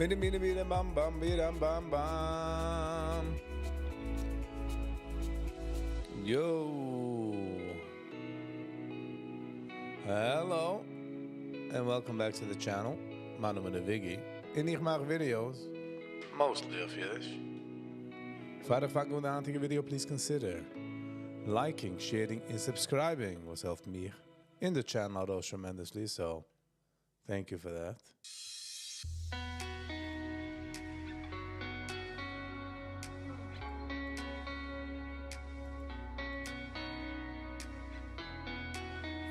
מיני מיני מיני באם באם בירם באם באם. Yo. Hello. And welcome back to the channel. מיין נאמען איז Viggy. און איך מאך videos. Mostly אויף אידיש. פאר איך פאנג אן די היינטיגע video, please consider liking, sharing and subscribing, וואס העלפט מיך און די channel ארויס tremendously, so thank you for that.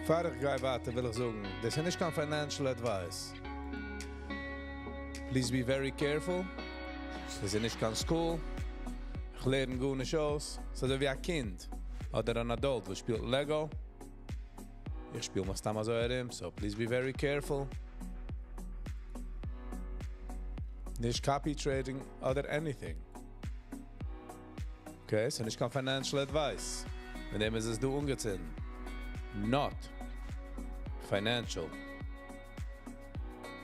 פאר איך גיי ווייטער וויל איך זאגן, דאס איז נישט קיין financial advice. Please be very careful. דאס איז נישט קיין school. איך לערן גארנישט אויס. ס'איז אזוי ווי א קינד אדער אן adult וואס שפילט Lego. איך שפיל מיך סתם אזוי ארום, so please be very careful. נישט copy trading אדער anything. Okay, ס'איז נישט קיין financial advice. מיט דעם איז עס דא אנגעצינדן. Not financial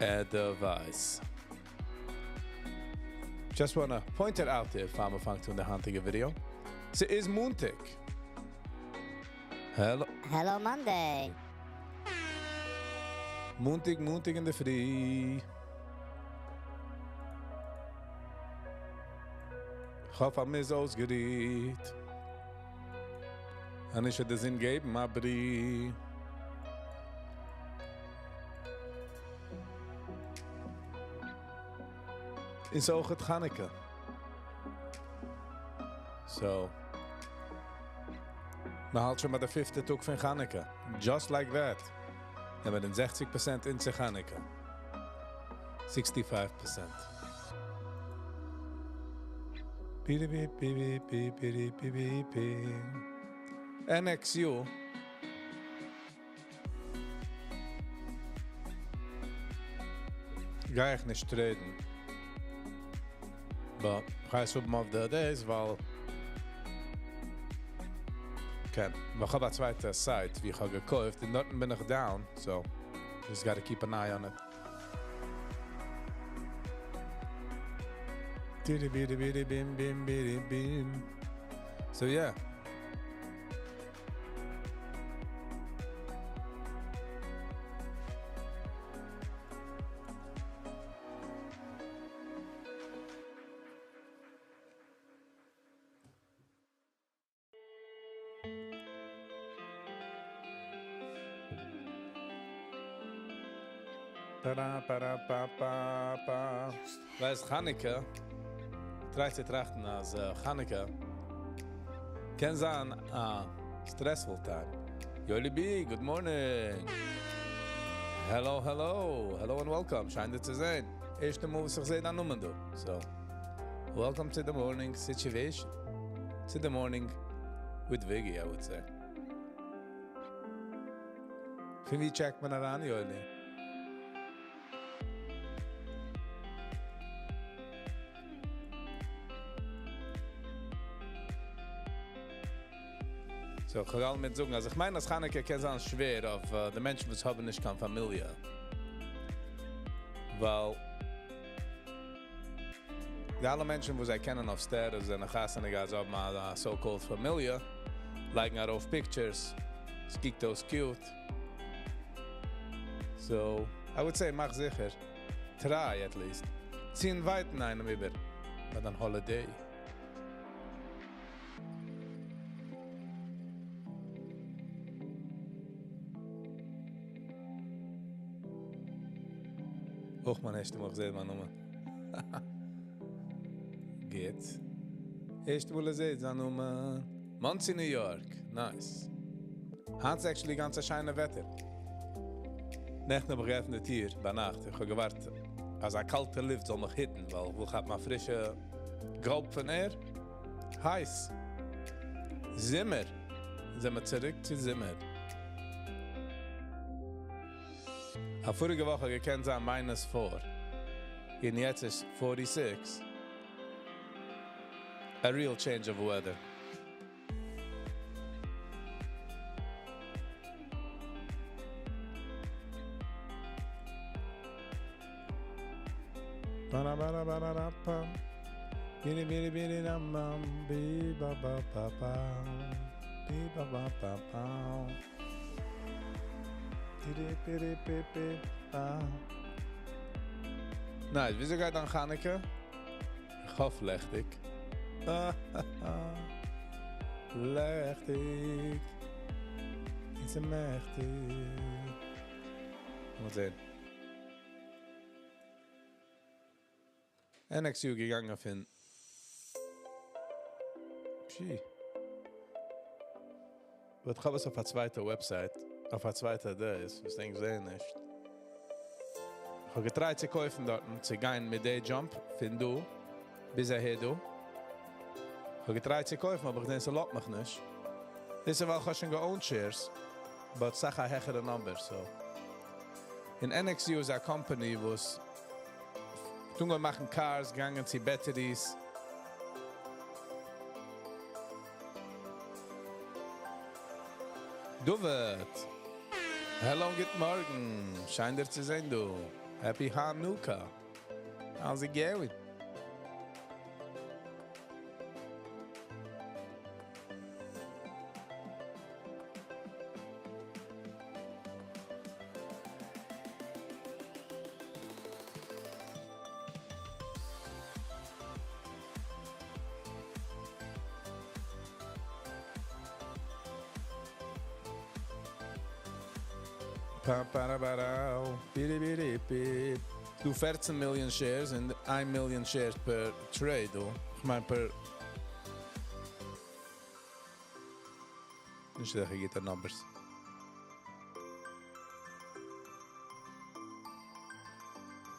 advice. Just wanna point it out there, פאר מ'פאנגט אן די היינטיגע video. ס'איז מאנטאג. Hello. Hello Monday. מאנטאג, מאנטאג אינדערפרי. איך האף אז מ'איז אויסגערוהט. און נישט די זון געבן א ברי. איז אויך חנוכה. So, מ'האלט שוין ביי די פיפטע טאג פון חנוכה. Just like that. מיר זענען 60% into חנוכה. 65%. Bi bi bi bi bi bi bi bi. NXU. גיי איך נישט trade ן. But גיי עס האבן אויף די days, ווייל okay, איך האב א צווייטע site, ווי איך האב געקויפט, און דארט בין איך down, so just gotta keep an eye on it. Diddy biddy biddy bim bim biddy bim. So yeah. Pa pa pa pa pa. ווייסט חנוכה, try צו טראכטן אז חנוכה קען זיין א stressful time. Yoli B, good morning. Hello, hello. Hello and welcome. שיין דיך צו זען. ערשטע מאל וואס איך זע דיין נאמען דא. So, welcome to the morning situation. To the morning with Viggy, I would say. פון וואו check ט מען אריין, Yoli? So, איך וויל מיט זאגן, אז איך מיין, אז חנוכה קען זיין שווער אויף די מענטשן, וואס האבן נישט קיין פאמיליע. ווייל די אלע מענטשן, וואס זיי קענען אויף status, זענען חתונה געהאט, זיי האבן א so-called פאמיליע, לייגן ארויף pictures, עס קוקט אויס cute. So, I would say, מאך זיכער, try at least, צו invite ן איינעם איבער, ביי דיין holiday. אויך מיין ערשטע מאל איך זע מיין נאמען. גוט. ערשטע מאל איך זע זיין נאמען. Monsey, New York. Nice. היינט איז actually גאנץ א שיינע וועטער. נעכטן האב איך געעפנט די טיר ביינאכט. איך האב געווארט, אז א קאלטע לופט זאל מיך hit ן, ווייל איך וויל כאפן א פרישע gulp פון air. הייס. זומער. זענען מיר צוריק צו זומער. א פאריגע וואך האט געקענט זיין minus 4. און יעצט איז 46. A real change of weather. פאם. בירי בירי בירי דאם באם בי בא בא בא בא בי בא בא בא בא דירי פירי פי פי פא. Nice, וויאזוי גייט דיין חנוכה? איך האף לעכטיג. לעכטיג. איז מעכטיג. לאמיר זען. NXU געגאנגען אויף אין פשי. But איך האב עס אויף א צווייטע website, אויף א צווייטע דאס, וואס ענק זעען נישט. איך האב געטרייט צו קויפן דארטן, צו גיין מיט די jump פון דא ביז אהער דא. איך האב געטרייט צו קויפן, אבער איך זע ס'לאזט מיך נישט. דאס איז ווייל איך האב שוין גע owned shares, but סאך א העכערע number, so. און NXU איז א company וואס טון מאכן cars, געגאנגען צו batteries. David. Hello, גוט מארגן. שיין דיר צו זען, דו. Happy Hanukkah. How's it going? Pa, pa, ra, ba, ra, biri, biri, bi. דא 14 million shares and 1 million shares per trade, דו. איך מיין per... נישט זיכער גוטע numbers.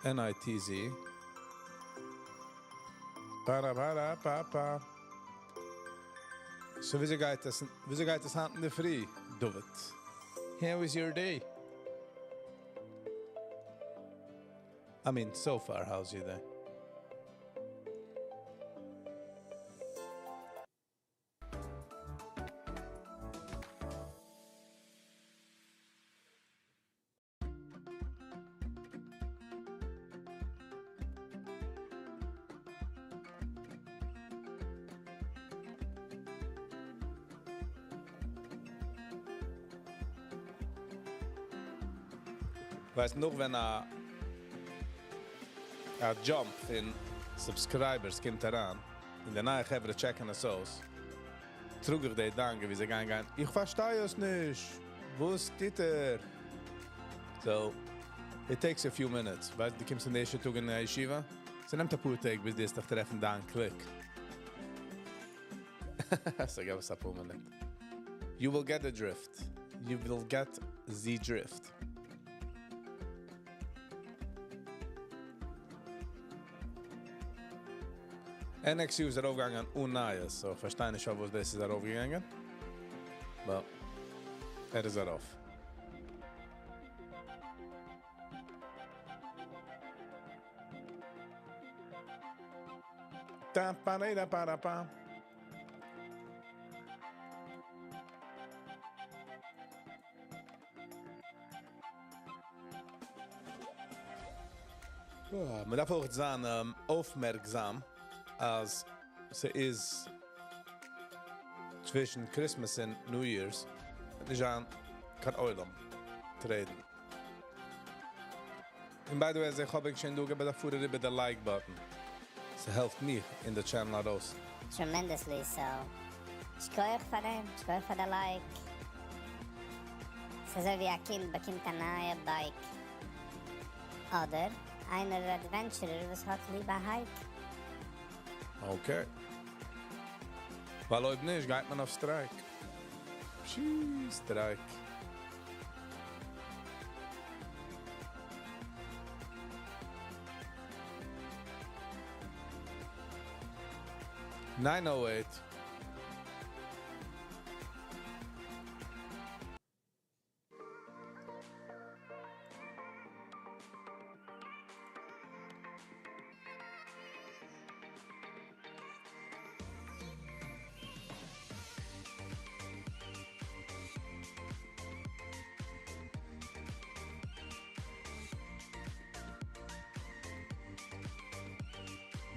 NITZ. Para, para, pa, pa. So וויאזוי גייט עס, וויאזוי גייט עס היינט אין דער פרי, David? How is your day? I mean, so far, how's your day? ווייסט נאך ווען א jump אין subscribers קומט אריין, און די נייע חברה טשעקן עס אויס, טראג איך די דאגה ווי זיי גייען גיין, איך פארשטיי עס נישט, וואס טוט ער? So, it takes a few minutes. ווייסט, דו קומסט אין די ערשטע טאג אין די ישיבה, ס'נעמט א פאר טעג, ביז דו וועסט דיך טרעפן דיין clique. So, give us a פאר minute. You will get the drift. You will get the drift. NXU איז ארויפגעגאנגען אן נייעס, so פארשטיי נישט וואס דאס איז ארויפגעגאנגען. But ער איז ארויף. Da, pa, da, pa, da, pa. Oh, מען דארף אויך זיין אויפמערקזאם, אז ס'איז צווישן Christmas און New Year's, נישט זיין קיין עולם trade ן. And by the way, איך האב שוין דא געבעטן פאר איבער די like button. ס'העלפט מיר אין די channel ארויס. Tremendously so. שכוח פאר דעם, שכוח פאר די like. ס'איז אזוי ווי א קינד באקומט א נייע bike. אדער איינער adventurer וואס האט ליב א hike. Okay. ווייל אויב נישט, גייט מען אויף strike. פשי, strike. 9:08.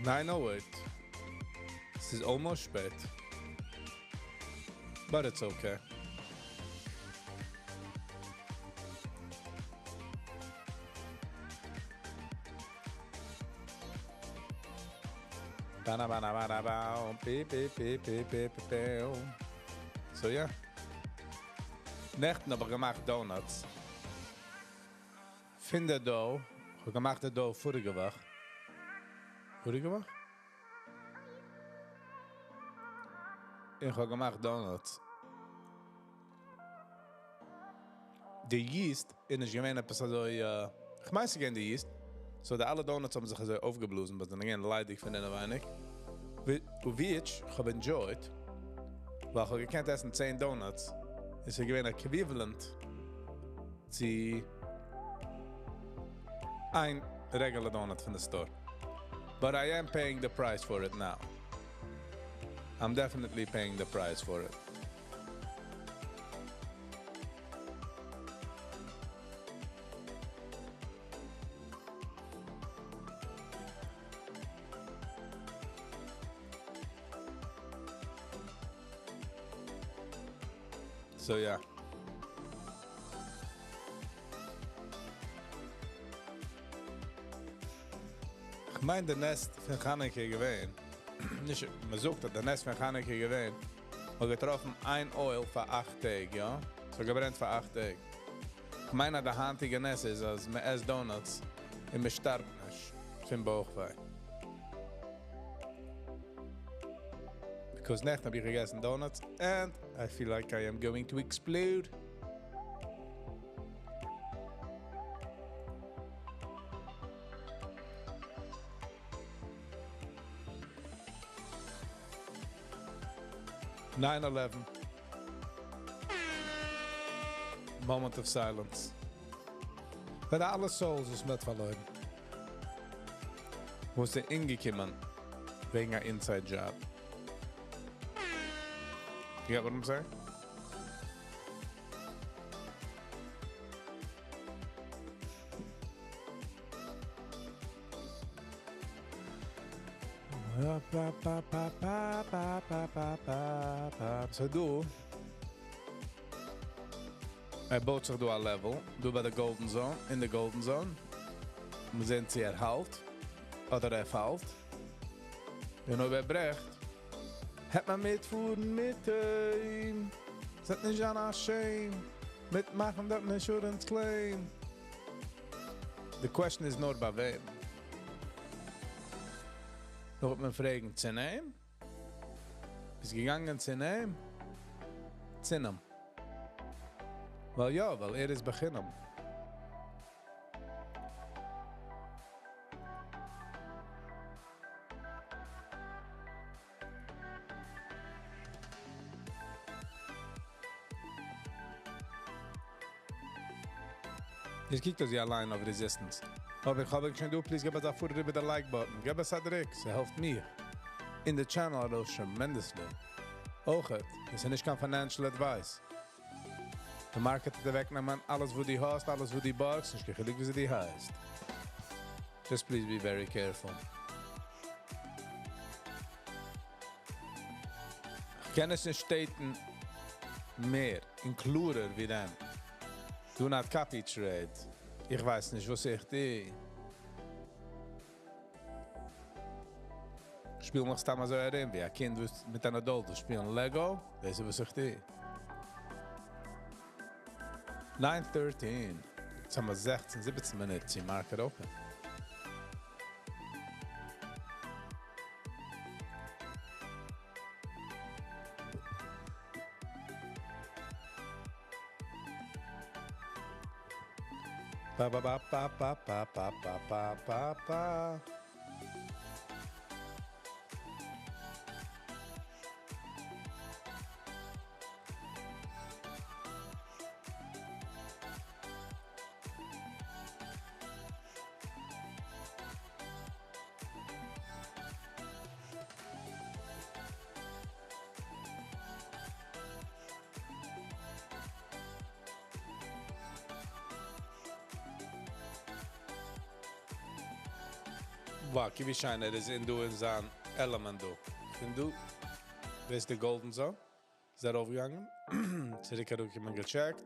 9:08. ס'איז almost שפעט. But it's okay. Ba ba ba ba ba beep beep beep beep beep beep. So yeah. נעכטן האב איך געמאכט donuts. פון די dough, איך האב געמאכט די dough פאריגע וואך. פאריגע וואך? איך האב געמאכט donuts. די yeast איז נישט געווען עפעס אזוי, איך מיין ס'איז געווען די yeast. So די אלע donuts האבן זיך אזוי אויפגעבלאזן, but זענען געווען ליידיג פון אינעווייניג. Which איך האב enjoyed, ווייל איך האב געקענט עסן 10 donuts. עס איז געווען equivalent צו איין regular donut פון די store. But I am paying the price for it now. I'm definitely paying the price for it. So yeah. איך מיין, דער נס פון חנוכה געווען. נישט, מען זאגט, אז דער נס פון חנוכה געווען. מ'האט געטראפן איין oil פאר 8 טעג, יא? ס'האט געברענט פאר 8 טעג. איך מיין, אז דער היינטיגע נס איז, אז מען עסט donuts און מען שטארבט נישט פון בויכוויי. Because נעכטן האב איך געגעסן donuts and I feel like I am going to explode. 9/11. Moment of silence. פאר אלע souls וואס מ'האט פארלוירן. וואס זענען אומגעקומען וועגן אן inside job. You get what I'm saying? Pa, pa, pa, pa, pa, pa, pa, pa, pa. So דא, ער בויט זיך דא א level, דא ביי די Golden Zone, אין די Golden Zone. מיר זעען צי ער האלט, אדער ער פאלט. און אויב ער ברעכט, וועט מען מיטפארן מיט אים. ס'וועט נישט זיין א shame, מיטמאכן דעם insurance claim. The question is נאר ביי וועם. נאך וועט מען פרעגן, צו אים? ביסט געגאנגען צו אים? צו אים. ווייל יא, ווייל ער איז בחינם. עס קוקט אויס ווי א line of resistance. אבער איך האב שוין דא, please גיב אונז א פאר איבער די like button. גיב עס א דריק, ס'העלפט מיר. אין די channel ארויס tremendously. אויך, עס איז נישט קיין financial advice. די market וועט אוועקנעמען אלעס וואס דו האסט, אלעס וואס דו בארגסט, נישט קיין חילוק ווי דו הייסט. Just please be very careful. איך קען עס נישט state ן מער און קלארער ווי דעם. Do not copy trade. איך ווייס נישט, וואס איך טו. שפיל מיך סתם אזוי ארום, ווי א קינד וואס מיט אן adult שפילן Lego. דאס איז וואס איך טו. 9:13. יעצט האבן מיר 16, 17 מינוט צו market open. Ba ba ba ba ba ba ba ba ba ba ba. וואו, ווי שיין ער איז אין דא אין זיין element דא. פון דא, דאס איז די golden zone. איז ער ארויפגעגאנגען, צוריק אראפגעקומען געטשעקט,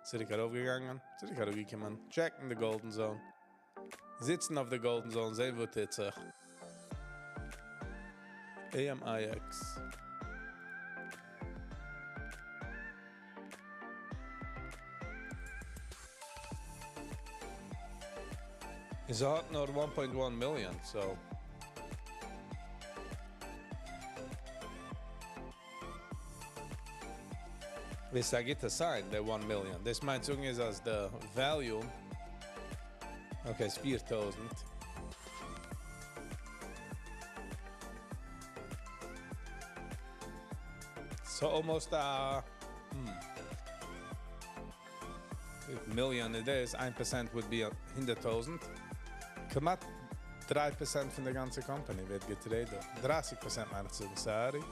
צוריק ארויפגעגאנגען, צוריק אראפגעקומען, checkן די golden zone. זיצן אויף די golden zone, זען וואס טוט זיך. AMIX. איז ער האט נאר 1.1 million, so. דאס איז א גוטע sign, די 1 million. דאס מיינט זאגן איז אז די value, okay, איז 4000. So almost a If million it is, 1% would be 100.000. כמעט 3% פון די גאנצע company ווערט געטרעידט. 30% מיין איך צו זאגן, sorry.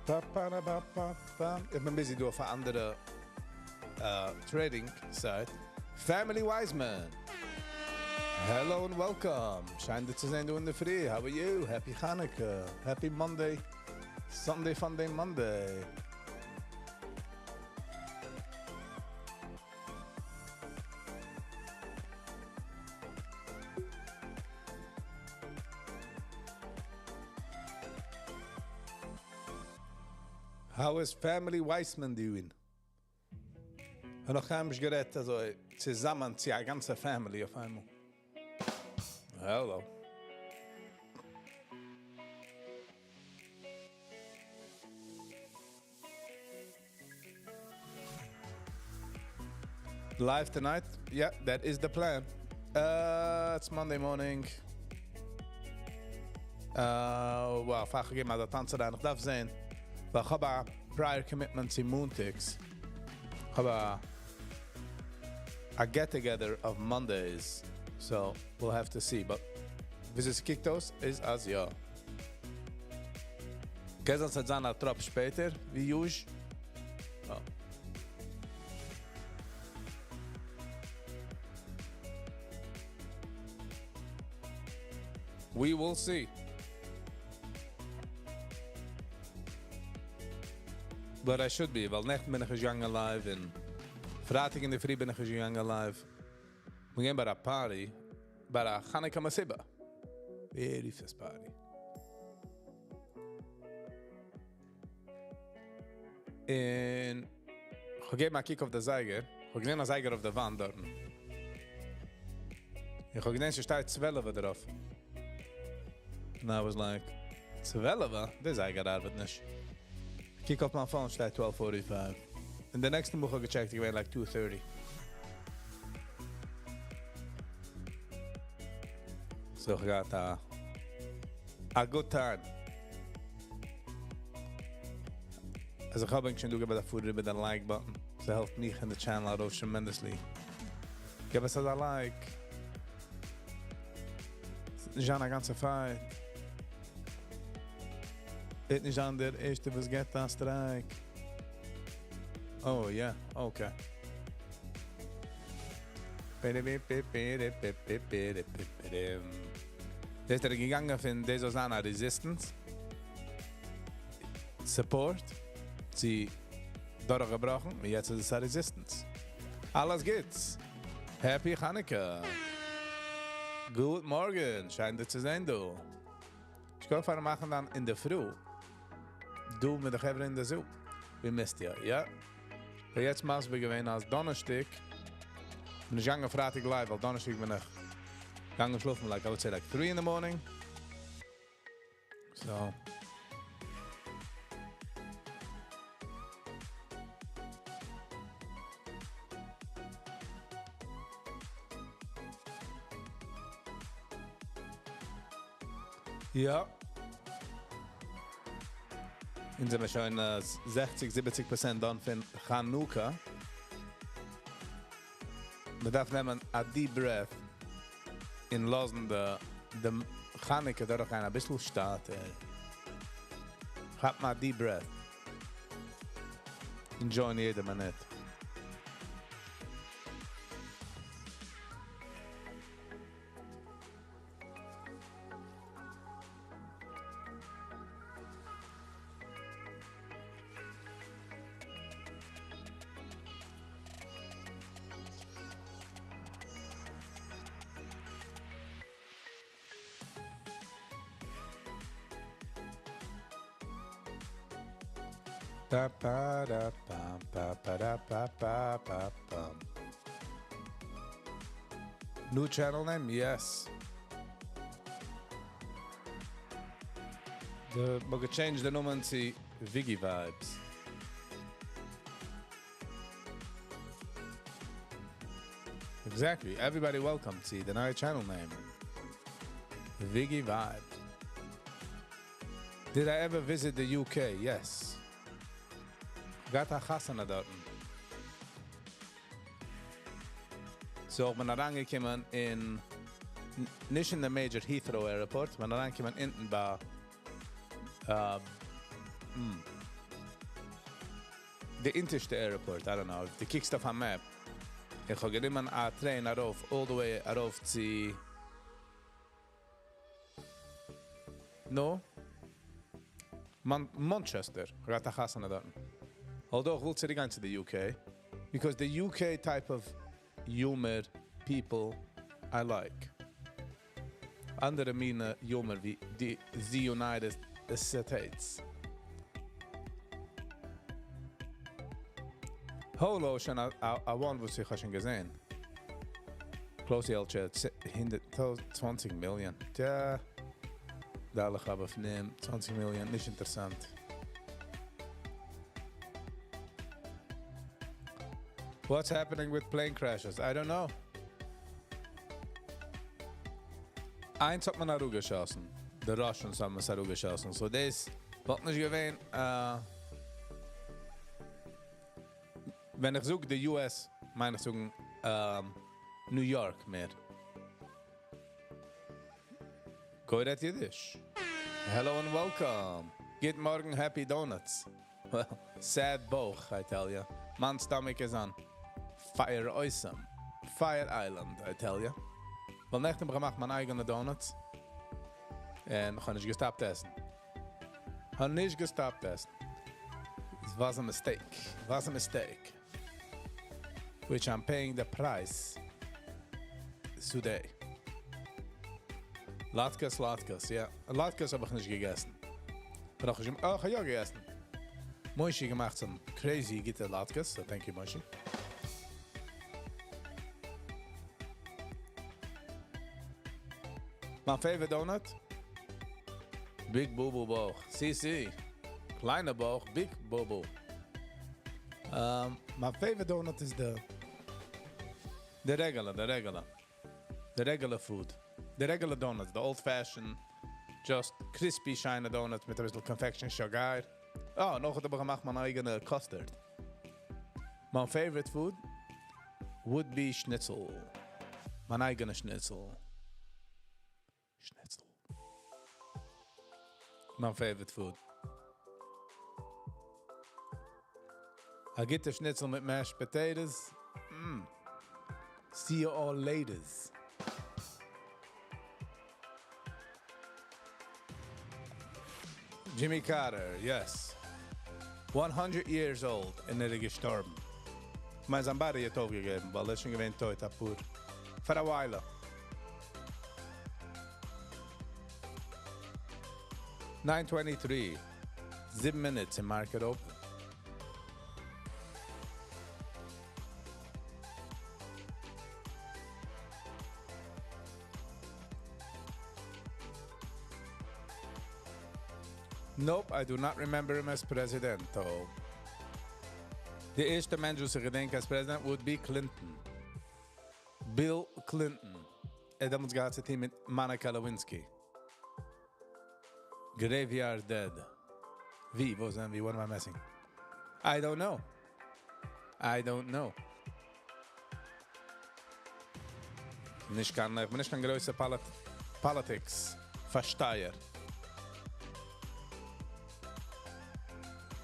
Pa, pa, da, ba, pa, pa. איך בין busy דא אויף אן אנדערע trading site. Family Wiseman. Hello and welcome. שיין דיך צו זען דא אין דער פרי. How are you? Happy Hanukkah. Happy Monday. Sunday Fun Day Monday. How is Family Weissman doing? און נאך האבן מיר גערעדט, אזוי צוזאמען צו א גאנצע family אויף איינמאל. Hello. Live tonight? Yeah, that is the plan. It's Monday morning. Well, פאר איך גיי מאל דא טאנצן אריין. איך דארף זען. ווייל איך האב א prior commitment צו מאנטאגס. איך האב א get together of Mondays. So, we'll have to see. But ווי עס קוקט אויס, איז אז יא. קען זיין ס'וועט זיין א טראפ שפעטער, ווי usual. Oh. We will see. But I should be, ווייל נעכטן בין איך געגאנגען live און פרייטאג אין דער פרי בין איך געגאנגען live. מיר גייען ביי א party, ביי א חנוכה מסיבה. Very first party. און איך האב געגעבן א קוק אויף די זייגער. איך האב געזען א זייגער אויף די וואנט דארט. איך האב געזען, ס'שטייט 12 דערויף. And I was like, 12? דער זייגער ארבעט נישט. איך קוק אויף מיין phone, שטייט 12:45. און די נעקסטע מאל האב איך געטשעקט, געווען like 2:30. So איך got a good time. אלזא איך האב שוין דא געבן דערפאר איבער דעם like button. ס'העלפט מיך און די channel ארויס tremendously. גיב עס א like. נישט א גאנצע fight. ווערט נישט אן דער ערשטער וואס געט א strike. Oh yeah, okay. דאס איז דער געגאנגען פון דאס זאל זיין א resistance support צו דורכגעבראכן און יעצט איז עס א resistance. אלעס גוטס. Happy Hanukkah. גוט מארגן. שיין דיך צו זען דא. איך גיי פארן מאכן דאן אין דער פרי. דא מיט די חברה אין די zoo. We missed you, יא? אבער יעצט מסביר געווען אז דאנערשטאג בין איך געגאנגען פרייטאג live, ווייל דאנערשטאג בין איך געגאנגען שלאפן, like I would say like 3 in the morning. So. יא. אונז זעמיר שוין 60, 70 percent done פון חנוכה. מען דארף נעמען א deep breath און לאזן די די חנוכה דורכגיין א ביסל שטאטער. כאפ מיר א deep breath. Enjoy יעדע מינוט. Pa pa da pam pa pa da pa pa pa pam. New channel name? Yes. The מ'גייט change די נאמען צו Viggy Vibes. Exactly. Everybody welcome to the new channel name. Viggy Vibes. Did I ever visit the UK? Yes. געהאט א חתונה דארטן. So, איך בין אריינגעקומען אין, נישט אין די major Heathrow Airport, בין אריינגעקומען אונטן ביי, די אונטערשטע airport, I don't know, אויב דו קוקסט אויף א map. איך האב גענומען א train ארויף, all the way ארויף צו, no? Manchester. איך האב געהאט א חתונה דארטן. Although איך וויל צוריקגיין צו די UK, because the UK type of humor people I like. אנדערע מינע humor ווי די the United States. Holo שוין א א one וואס איך האב שוין געזען. Close the 120 million. יא. דאלעך אבער פון דעם 20 מיליאן, נישט אינטערעסאנט. What's happening with plane crashes? I don't know. איינס האט מען אראפגעשאסן. The Russians האבן עס אראפגעשאסן. So דאס וואלט נישט געווען, ווען איך זאג the US, מיין איך זאגן New York מער. גוי רעדט אידיש. Hello and welcome. גוט מארגן, happy donuts. Well, sad בויך, I tell you. מיין stomach is on fire awesome. Fire Island, I tell you. ווייל נעכטן האב איך געמאכט מיין אייגענע donuts. און איך האב נישט געסטאפט עסן. האב נישט געסטאפט עסן. It was a mistake. It was a mistake. Which I'm paying the price today. Latkes, latkes, ja. Latkes האב איך נישט געגעסן. אבער איך האב, oh, איך האב יא געגעסן. Moishi געמאכט some crazy גוטע latkes, so thank you, Moishi. My favorite donut? Big Boo Boo בויך. CC. קליינע בויך, Big Boo Boo. My favorite donut is the regular, the regular. The regular food. The regular donuts, the old-fashioned, just crispy, shiny donuts מיט א ביסל confection sugar. Oh, נאך האב איך געמאכט מיין אייגענע custard. My favorite food would be schnitzel. מיין אייגענע schnitzel. Schnitzel. My favorite food. א גוטע schnitzel מיט mashed potatoes. See you all later. Jimmy Carter, yes. 100 years old און ער איז געשטארבן. מיין זיין body האט אויפגעגעבן, ווייל ער איז שוין געווען טויט א פאר. For a while. 9:23. 7 minutes in market open. Nope, I do not remember him as president. די ערשטע מענטש וואס איך געדענק as president would be Clinton. Bill Clinton. ער האט דעמאלטס געהאט צו טון מיט Monica Lewinsky. Graveyard Dead. ווי? וואס זענען ווי? What am I missing? I don't know. I don't know. נישט קיין, איך בין נישט קיין גרויסע politics פארשטייער.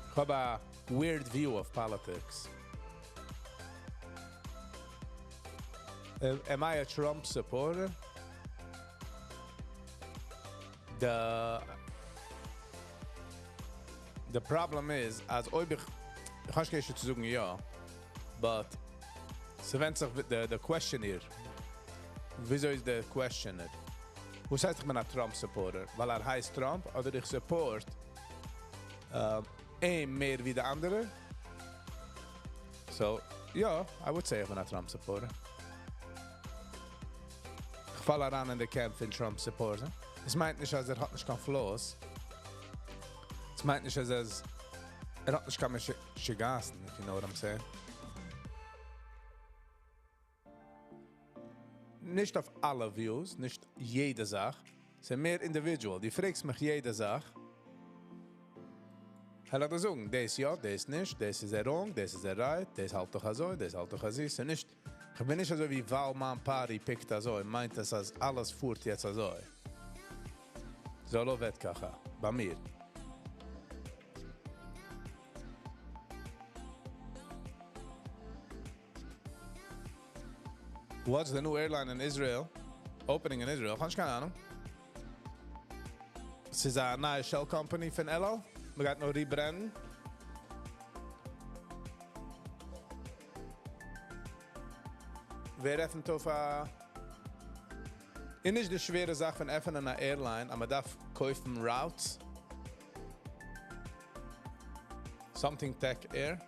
איך האב א weird view of politics. Am I a Trump supporter? The the problem is, אז אויב איך, איך האב נישט צו זאגן יא, but ס'ווענדט זיך the, the questioner. וויאזוי איז the questioner? וואס הייסט איך בין א Trump supporter? ווייל ער הייסט Trump אדער איך support אים מער ווי די אנדערע? So, יא, I would say איך בין א Trump supporter. איך פאל אריין אין די camp פון Trump supporter. עס מיינט נישט, אז ער האט נישט קיין flaws. עס מיינט נישט, אז ער, ער האט נישט קיין משוגעת'ן, if you know what I'm saying. נישט אויף אלע views, נישט יעדע זאך. ס'איז מער individual. דו פרעגסט מיך יעדע זאך. וועל איך דיר זאגן, דאס יא, דאס נישט, דאס איז ער wrong, דאס איז ער right, דאס האלט דאך אזוי, דאס האלט דאך אזוי. ס'איז נישט, איך בין נישט אזוי ווי ווייל מיין party pickט אזוי, מיינט עס אז אלעס פירט יעצט אזוי. זה לא עובד ככה, ביי מיר. What's the new airline in Israel? Opening in Israel? איך האב נישט קיין אהנונג. ס'איז א נייע shell company פון El Al. מ'גייט נאר rebrandן. ווער עפנט אויף א... איז נישט די שווערע זאך פון עפענען א airline, אז מען דארף קויפן routes. Something Tech Air.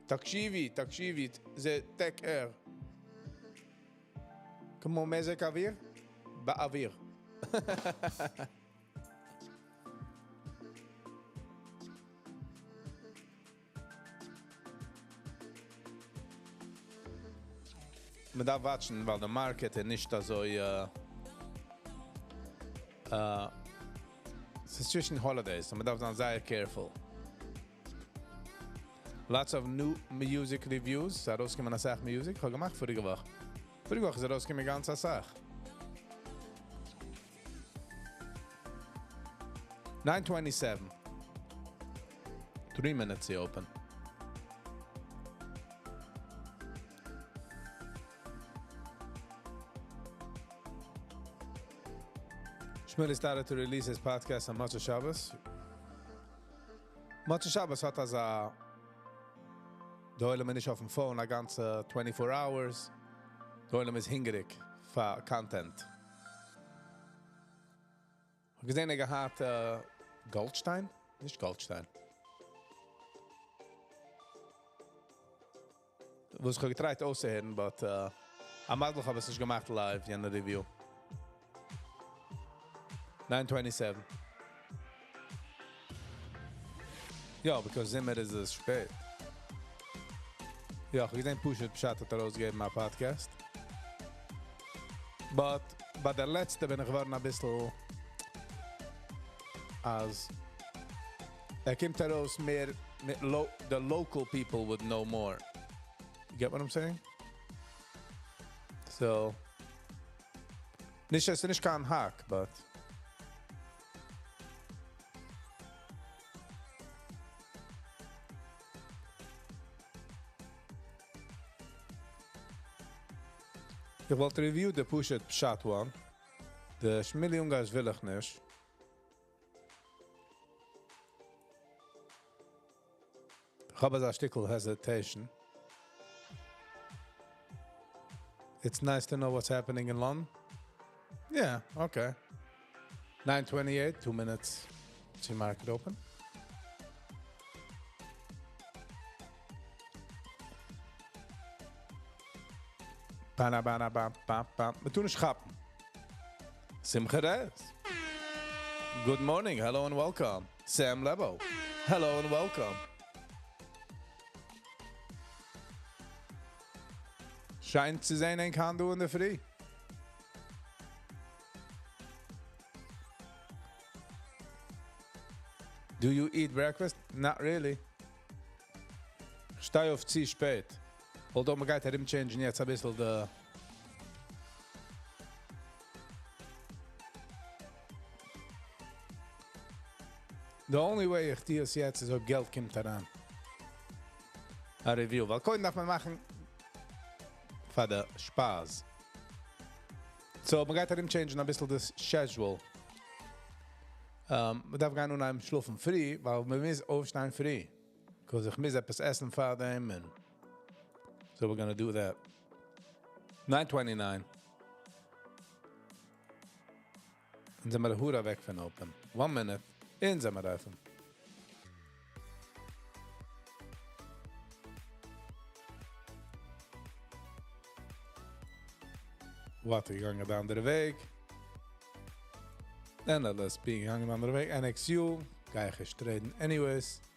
תקשיבי, תקשיבי, זה Tech Air. כמו מזג אוויר? באוויר. מען דארף watchן, ווייל די market איז נישט אזוי ס'איז צווישן holidays, so מען דארף זיין זייער careful. Lots of new music reviews. ס'איז ארויסגעקומען א סאך music. איך האב געמאכט פאריגע וואך. פאריגע וואך איז ארויסגעקומען גאנץ א סאך. 9:27. 3 minutes to open. Shmuley started to release his podcast on מוצאי שבת. מוצאי שבת האט אזא דער עולם איז נישט אויפן phone א גאנצע 24 hours. דער עולם איז הונגעריג פאר content. איך האב געזען, ער געהאט Goldstein? נישט Goldstein. וואס איך האב געtryט אויסצוהערן, but א מזל האב איך עס נישט געמאכט live, יענע review. 9:27. יא, because זומער איז עס שפעט. יא, איך האב געזען פשוט פשט האט ארויסגעגעבן א podcast. But ביי דער לעצטע בין איך געווארן א ביסל אז ער קומט ארויס מער מיט the local people would know more. You get what I'm saying? So נישט עס איז נישט קיין האק, but איך וואלט review די פשוט פשט one. די Shmuley Ungar's וויל איך נישט. איך האב אזא שטיקל hesitation. It's nice to know what's happening in London. Yeah, okay. 9:28, 2 minutes to market open. Bana bana ba ba ba. מיר טוען נישט כאפן. שמחה רעס. Good morning, hello and welcome. Sam Lebo, hello and welcome. שיין צו זען אין קאנדא אין דער פרי. Do you eat breakfast? Not really. שטיי אויף צו שפעט. Although מ'גייט ארום change ן יעצט א ביסל די The only way איך טוה עס יעצט איז אויב געלט קומט אריין. א review, ווייל קודם דארף מען מאכן פאר די שפאס. So, מ'גייט ארום change ן אביסל די schedule. מ'דארף גיין אנהייבן שלאפן פרי, ווייל מ'מוז אויפשטיין פרי. Because איך מוז עפעס עסן פאר דעם. And so we're gonna do that. 9:29. אונז זעמיר א האר אוועק פון open. One minute. אונז זעמיר open. ווארט, געגאנגען די אנדערע וועג. NLSP געגאנגען די אנדערע וועג. NXU. גיי איך נישט trade ן anyways.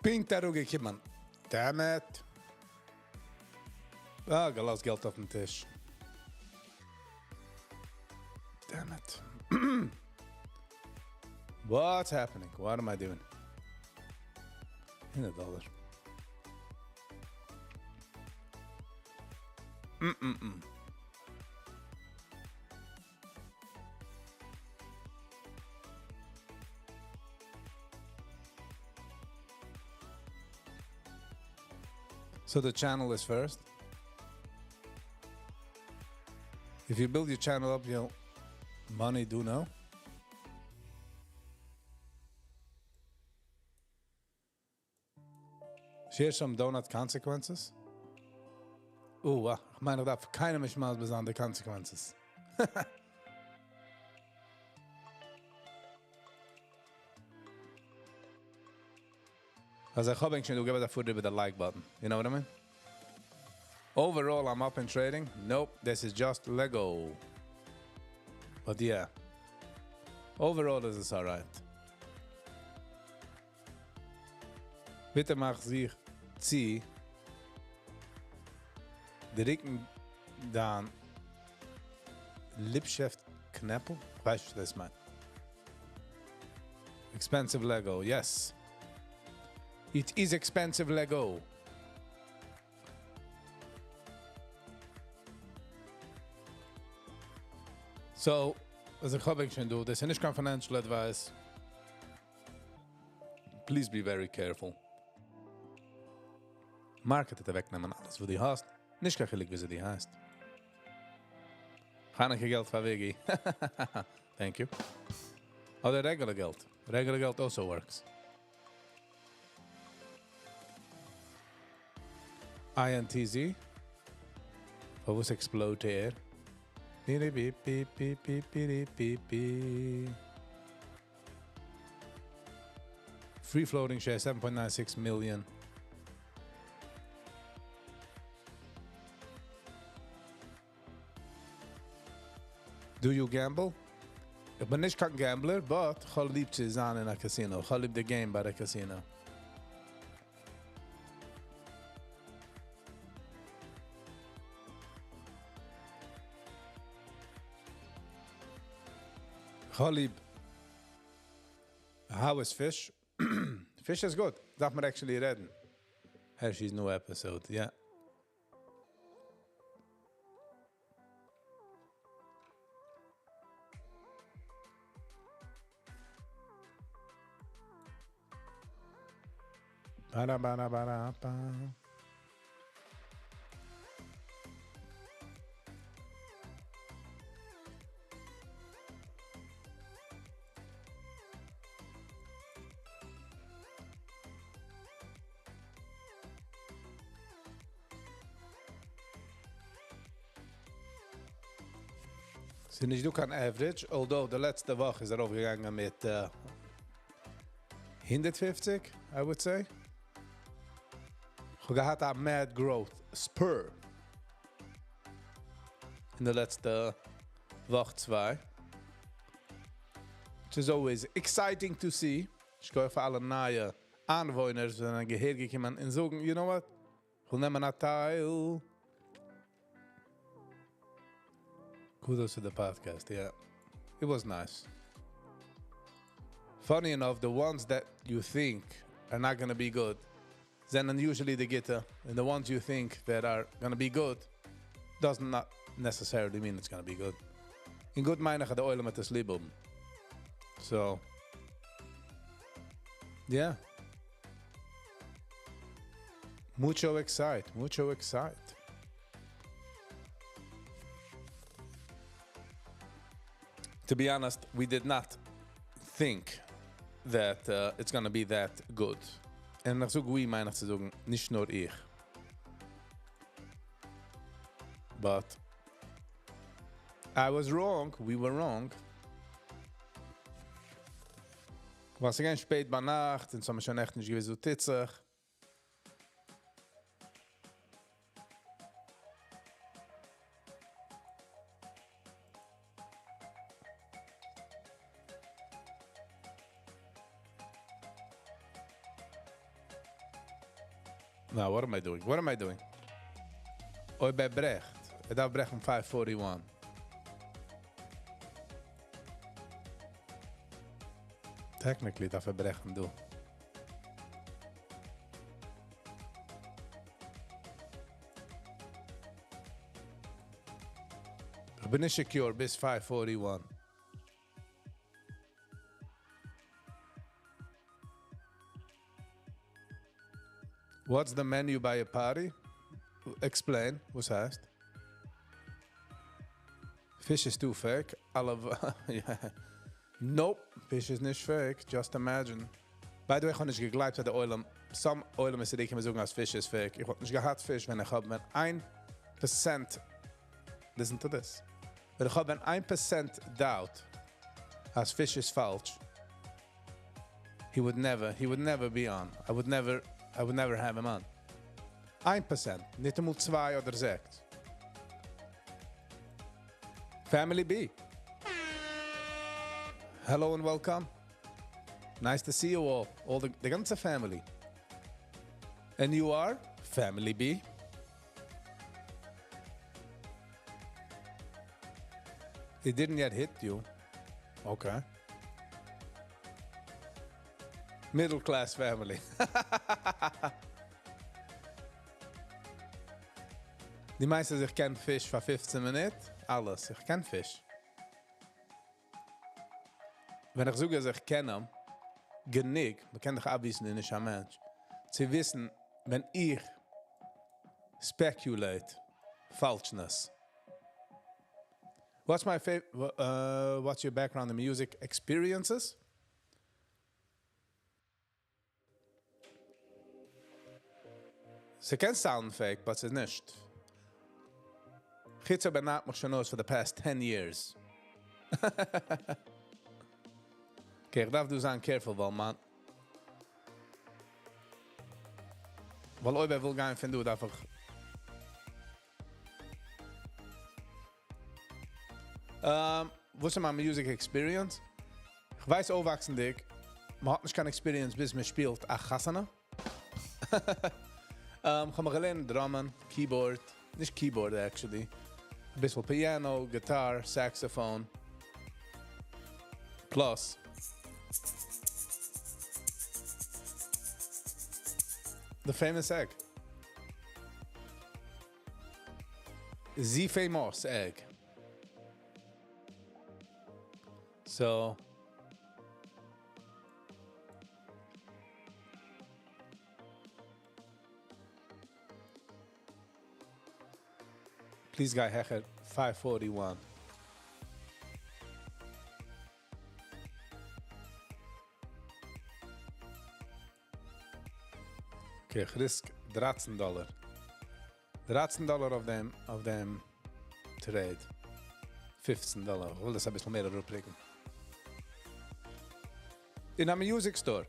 פונקט אראפגעקומען. Damn it. אה, געלאזט געלט אויפן טיש. Damn it. What's happening? What am I doing? In a dollar. So the channel is first. If you build your channel up, you'll money do now. Share some donut consequences. Oh, wow. איך מיין, איך דארף קיינעם נישט מסביר זיין די consequences. אלזא איך האב שוין געגעבן דערפאר איבער די like button. You know what I mean? Overall, I'm up in trading. Nope, this is just Lego. But yeah. Overall is es alright. ביטע מאך זיך צו דריקן דיין ליבשאפט קנעפל. ווייסט וואס דאס מיינט? Expensive Lego, yes. It is expensive Lego. So, אז איך האב שוין דא, דאס איז נישט קיין financial advice. Please be very careful. Market וועט אוועקנעמען אלעס, וואס דו האסט. נישט קיין חילוק, ווי דו הייסט. חנוכה געלט פאר Wiggy. Thank you. אדער regular געלט. Regular געלט also works. INTZ. וואס explode here? Beep, beep, beep, beep, beep, beep, beep, beep. Free floating share 7.96 million. Do you gamble? איך בין נישט קיין gambler, but איך האב ליב צו זיין אין א casino. איך האב ליב די game ביי די casino. איך האב ליב. How is fish? Fish is good. דארף מען actually רעדן. Hershey's new episode, yeah. Ba ba ba ba. ס'איז נישט דא קיין average, although די לעצטע וואך איז ארויפגעגאנגען מיט 150, I would say. איך האב געהאט א mad growth spur אין די לעצטע וואך צוויי. Which is always exciting to see. שכוח פאר אלע נייע איינוואוינער וואס זענען אהער געקומען און זאגן, you know what? איך וויל נעמען א טייל. Kudos to the podcast, yeah. It was nice. Funny enough, the ones that you think are not going to be good, זענען usually די גוטע. And the ones you think that are going to be good, does not necessarily mean it's going to be good. און good מיין איך, דער עולם וועט עס ליב האבן. So, yeah. Mucho excite, mucho excite. To be honest, we did not think that it's going to be that good. און איך זאג we מיין איך צו זאגן, נישט נאר איך. But I was wrong, we were wrong. ווייל ס'איז געווען שפעט ביינאכט, און ס'האט שוין עכט נישט געוואוסט וואס טוט זיך. Now, what am I doing? What am I doing? אויב ער ברעכט. ער דארף ברעכן 541. Technically דארף ער ברעכן דא. איך בין נישט secure ביז 541. What's the menu by a party? Explain. וואס הייסט? Fish is too fake. I love yeah. Nope, fish איז נישט fake. Just imagine. By the way, איך האב נישט געגלייבט, אז דער עולם, some עולם איז צו זאגן, אז fish איז fake. איך וואלט נישט געהאט fish, ווען איך האב 1%, listen to this. ווען איך האב 1% doubt, אז fish איז פאלש, he would never be on. I would never have him on. 1%, נישט אמאל 2 אדער 6. Family B. Hello and welcome. Nice to see you all. All the גאנצע family. And you are Family B. It didn't yet hit you. Okay. Middle class family. די מיינסט, איך קען fish פאר 15 מינוט? אלעס, איך קען fish. ווען איך זאג, אז איך קען אים, גענוג, מען קען דאך obviously נישט א מענטש, צו וויסן, ווען איך speculate פאלשנess. What's my what's your background in music experiences? ס'קען sound fake, but ס'איז נישט. חוץ אויב נארט מיך שוין אויס for the past 10 years. Okay, איך דארף דא זיין careful, ווייל מאן. ווייל אויב ער וויל גיין פון דא, דארף איך. וואס איז מיין music experience? איך ווייס אויפוואקסנדיג, מען האט נישט קיין experience ביז מען שפילט א חתונה. איך האב געלערנט drum, keyboard, נישט keyboard actually. א ביסל piano, guitar, saxophone. Plus, the famous egg. The famous egg. So, Please גיי העכער 541. Okay, איך risk 13 דאלער. 13 דאלער אויף דעם, אויף דעם trade. 15 דאלער. איך וויל דאס א ביסל מער אראפרוקן. אין א music store.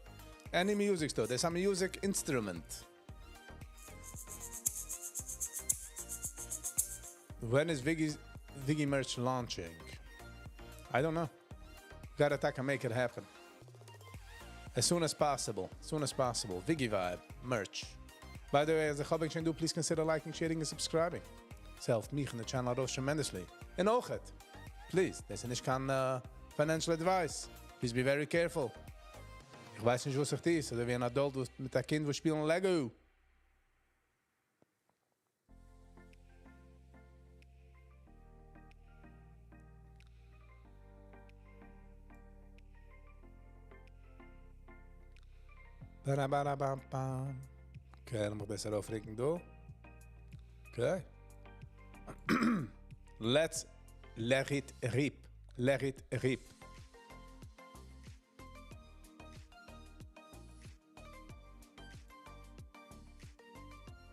Any music store. There's a music instrument. When is Viggy's, Viggy merch launching? I don't know. Gotta attack and make it happen. As soon as possible. As soon as possible. Viggy Vibe merch. By the way, אז איך האב שוין דא, please consider liking, sharing and subscribing. עס העלפט מיך און די channel ארויס tremendously. און אויכעט. Please, דאס איז נישט קיין financial advice. Please be very careful. איך ווייס נישט, וואס איך טו. אזוי ווי אן adult וואס מיט א קינד וואס שפילן Lego. Ba-da-ba-da-bam-bam. Okay, לאמיך בעסער אויפרוקן דא. Okay. Let's let it rip. Let it rip.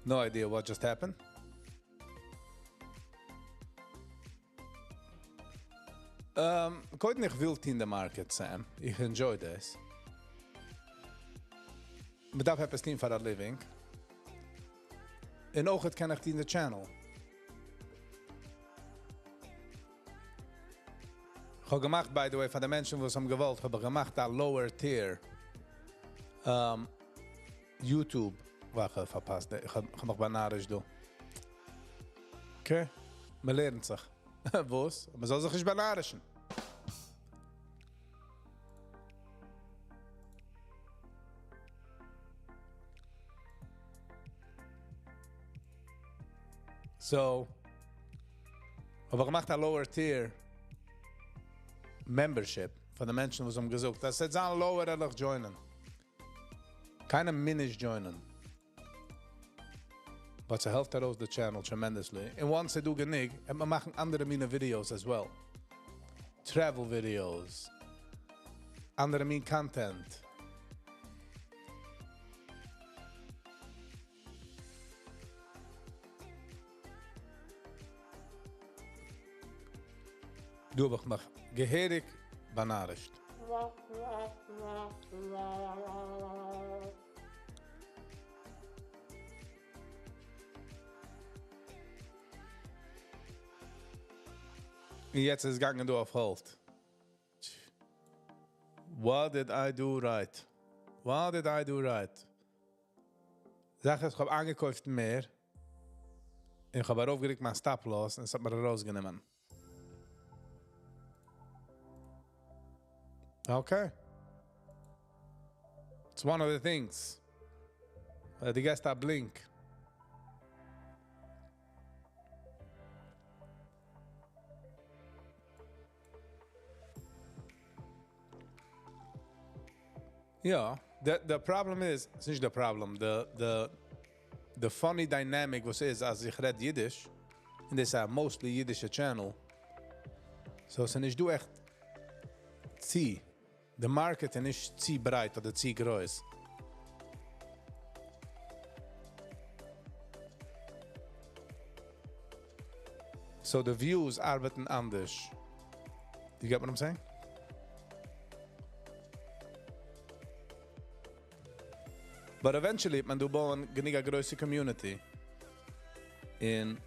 No idea what just happened. קודם איך וויל טון די market, Sam. איך enjoy דאס. מען דארף עפעס טון פאר א living. און אויך קען איך טון די channel. איך האב געמאכט, by the way, פאר די מענטשן, וואס האבן געוואלט, האב איך געמאכט א lower tier YouTube. ווארט, איך פארפאסט. איך האב מיך באנארישט דא. Okay. מען לערנט זיך. וואס? מען זאל זיך נישט באנארישן. So, האב איך געמאכט א lower tier membership פאר די מענטשן, וואס האבן געזאגט, אז ס'וועט זיין lower, וועל איך joinען. קיינער מוז נישט joinען. But ס'העלפט ארויס the channel tremendously. And once ס'דא גענוג, וועט מען מאכן אנדערע מינע videos as well. Travel videos. אנדערע מין content. דא האב איך מיך געהעריג באנארישט. און יעצט איז עס געגאנגען דא אויף hold. What did I do right? What did I do right? זאג איך, איך האב איינגעקויפט מער. איך האב ארויפגערוקט מיין stop loss און עס האט מיר ארויסגענומען. Okay. It's one of the things. דו געבסט א blink. יא, the problem is, ס'איז נישט the problem, the funny dynamic וואס איז, אז איך רעד אידיש, און דאס איז א mostly אידישע channel, so עס איז נישט דא עכט צו, the market איז נישט צו ברייט אדער צו גרויס. So the views ארבעטן אנדערש. You get what I'm saying? But eventually, מען דא בויען גענוג א גרויסע community in,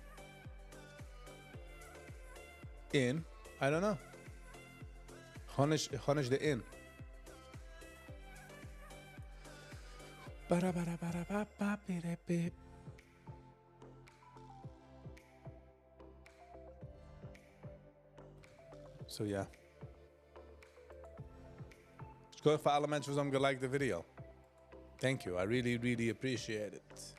I don't know. איך האב נישט די in. Bara bara bara ba ba bi bi. So yeah. שכוח פאר אלע מענטשן וואס האבן געliked the video. Thank you. I really, really appreciate it.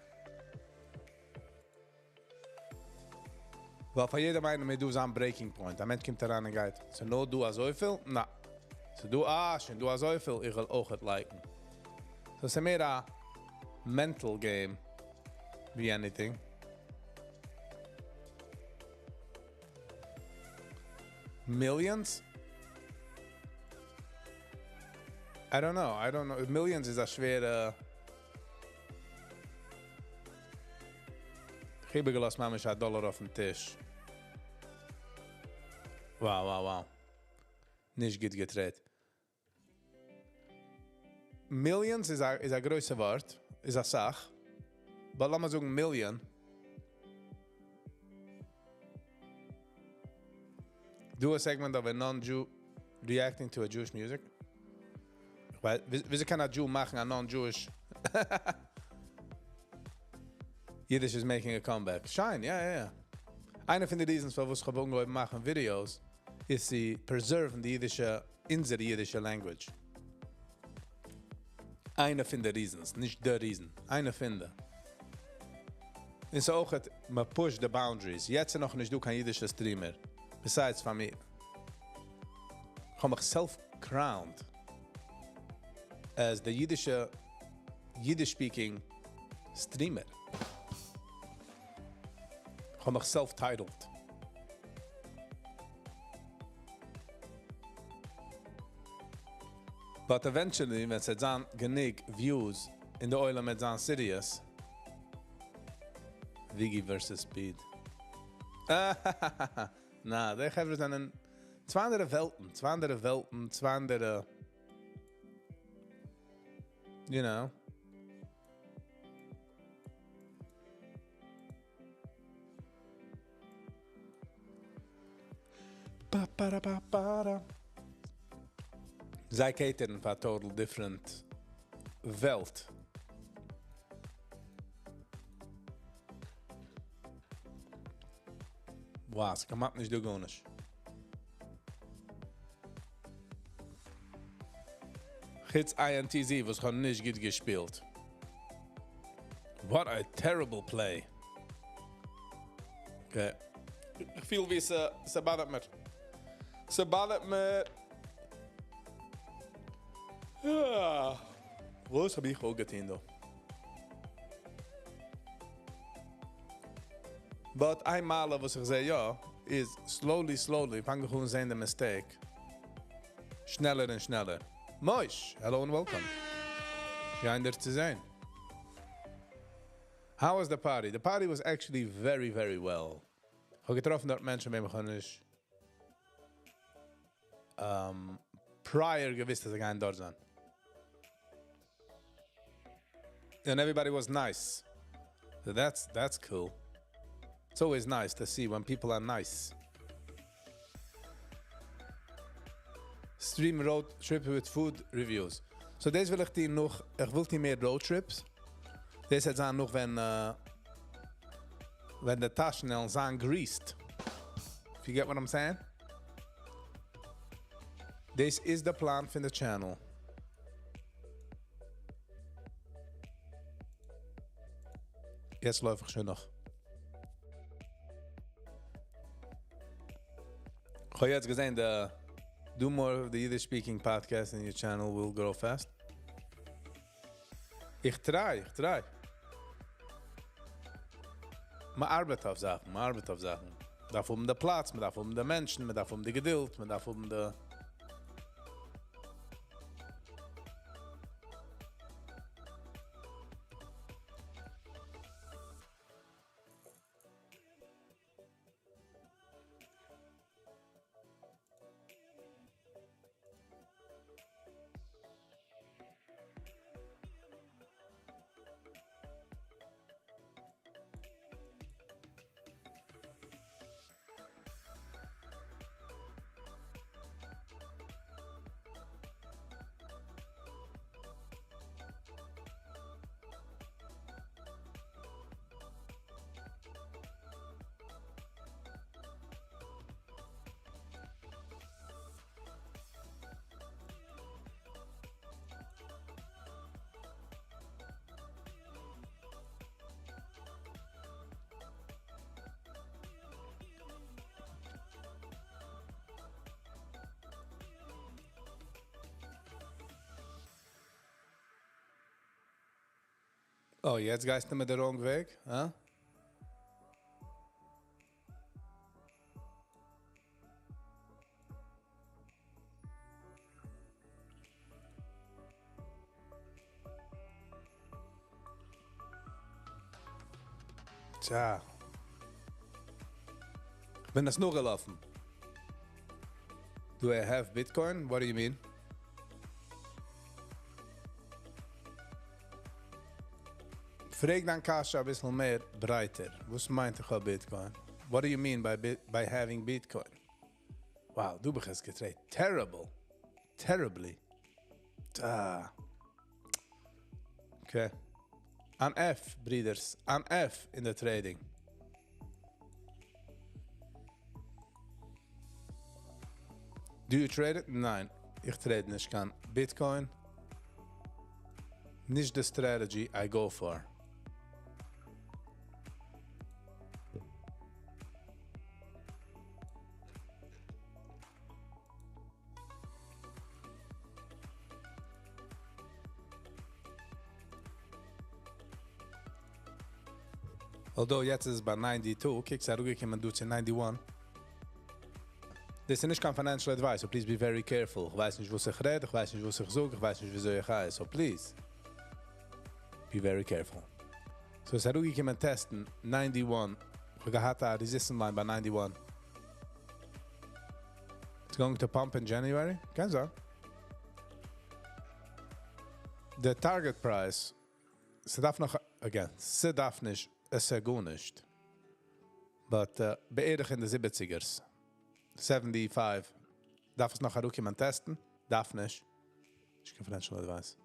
ווייל פאר יעדעם איינעם איז דא זיין breaking point. א מענטש קומט אריין און גייט. ס'איז נאר דא אזויפיל? נא. ס'איז דא, אה, שוין דא אזויפיל. איך וויל אויך like'ן. So ס'איז מער א mental game ווי anything. Millions? I don't know, I don't know. Millions איז א שווערע... איך האב איבערגעלאזט ממש א דאלער אויפן טיש. Wow, wow, wow. נישט גוט געטרעידט. Millions איז א איז א גרויסע ווארט, איז א סאך. But לאמיר זאגן מיליאן. Do a segment of a non-Jew reacting to a Jewish music. וויאזוי קען א Jew מאכן א non-Jewish Yiddish is making a comeback. שיין, יא יא יא. איינע פון די reasons פארוואס איך האב אנגעהויבן מאכן videos איז צו preserve ן די אידישע, אונזער אידישע language. איינע פון די reasons, נישט די reason, איינע פון די. און ס'איז אויך, מען push ט די boundaries. יעצט איז נאכנישט דא קיין אידישע streamer. Besides פאר מיר. איך האב מיך self-crowned as די אידישע, Yiddish-speaking streamer. איך האב מיך self-titled. But eventually, ווען ס'וועט זיין גענוג views און די עולם וועט זיין serious, Viggy versus Speed. נא, די חברה זענען צוויי אנדערע וועלטן, צוויי אנדערע וועלטן, צוויי אנדערע, you know. Ba, ba, da, ba, ba, da. זיי cater ן פאר total different וועלט. Wow, ס'קומט נישט דא גארנישט. חוץ INTZ, וואס איך האב נישט גוט געשפילט. What a terrible play. Okay. איך פיל ווי ס'bother ט מיר. ס'bother ט מיר. Ah. וואס האב איך אויך געטון דא? But איינמאל וואס איך זע יא, איז slowly, slowly, פאנג איך אן זען די mistake. שנעלער און שנעלער. Moish, hello and welcome. שיין דיר צו זען. How was the party? The party was actually very, very well. איך האב געטראפן דארט מענטשן, וועם איך האב נישט prior געוואוסט, אז זיי גייען דארט זיין. And everybody was nice. So that's cool. It's always nice to see when people are nice. Stream road trip with food reviews. So דאס וויל איך דיר נאך, איך וויל דיר מער road trips. דאס וועט זיין נאך ווען, ווען די טאשן וועלן זיין greased. If you get what I'm saying? This is the plan for the channel. יעצט לויף איך שוין נאך. איך האב יעצט געזען, the do more of the Yiddish speaking podcast and your channel will grow fast. איך try, איך try. מען ארבעט אויף זאכן, מען ארבעט אויף זאכן. מען דארף האבן די פלאץ, מען דארף האבן די מענטשן, מען דארף האבן די געדולד, מען דארף האבן די... Oh, יעצט גייסטו מיט די wrong וועג, huh? טשא. כ'בין עס נאכגעלאפן. Do I have Bitcoin? What do you mean? פרעג דיין קשיא א ביסל מער ברייטער. וואס מיינט איך האב Bitcoin? What do you mean by, by having Bitcoin? Wow, דו ביסט גע trade ט. Terrible. Terribly. Ah. Okay. An F, ברידערס. An F in the trading. Do you trade it? ניין. איך trade נישט קיין Bitcoin. נישט the strategy I go for. Although יעצט איז עס ביי 92, קוק, ס'איז אראפגעקומען דא צו 91. דאס איז נישט קיין financial advice, so please be very careful. איך ווייס נישט, וואס איך רעד, איך ווייס נישט, וואס איך זאג, איך ווייס נישט, וויאזוי איך הייס. So please, be very careful. So עס איז אראפגעקומען test ן 91. איך האב געהאט א resistance line ביי 91. It's going to pump in January? קען זיין. The target price, ס'דארף נאך, again, ס'דארף נישט, עס איז גארנישט. But בערך אין די 70ערס. 75. דארף עס נאך אראפקומען test ן? דארף נישט. נישט קיין financial advice.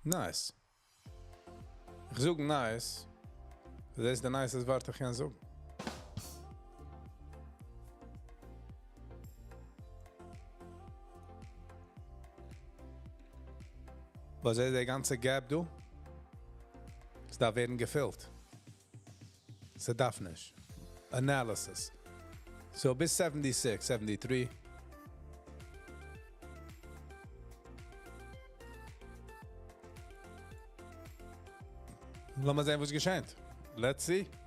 Nice. איך זאג nice. דאס איז די nice ווארט איך קען זאגן. וואס איז די גאנצע gap דא? עס דארף ווערן גע fill ט. עס דארף נישט. Analysis. So ביז 76, 73. לאמיר זען, וואס געשעט. Let's see.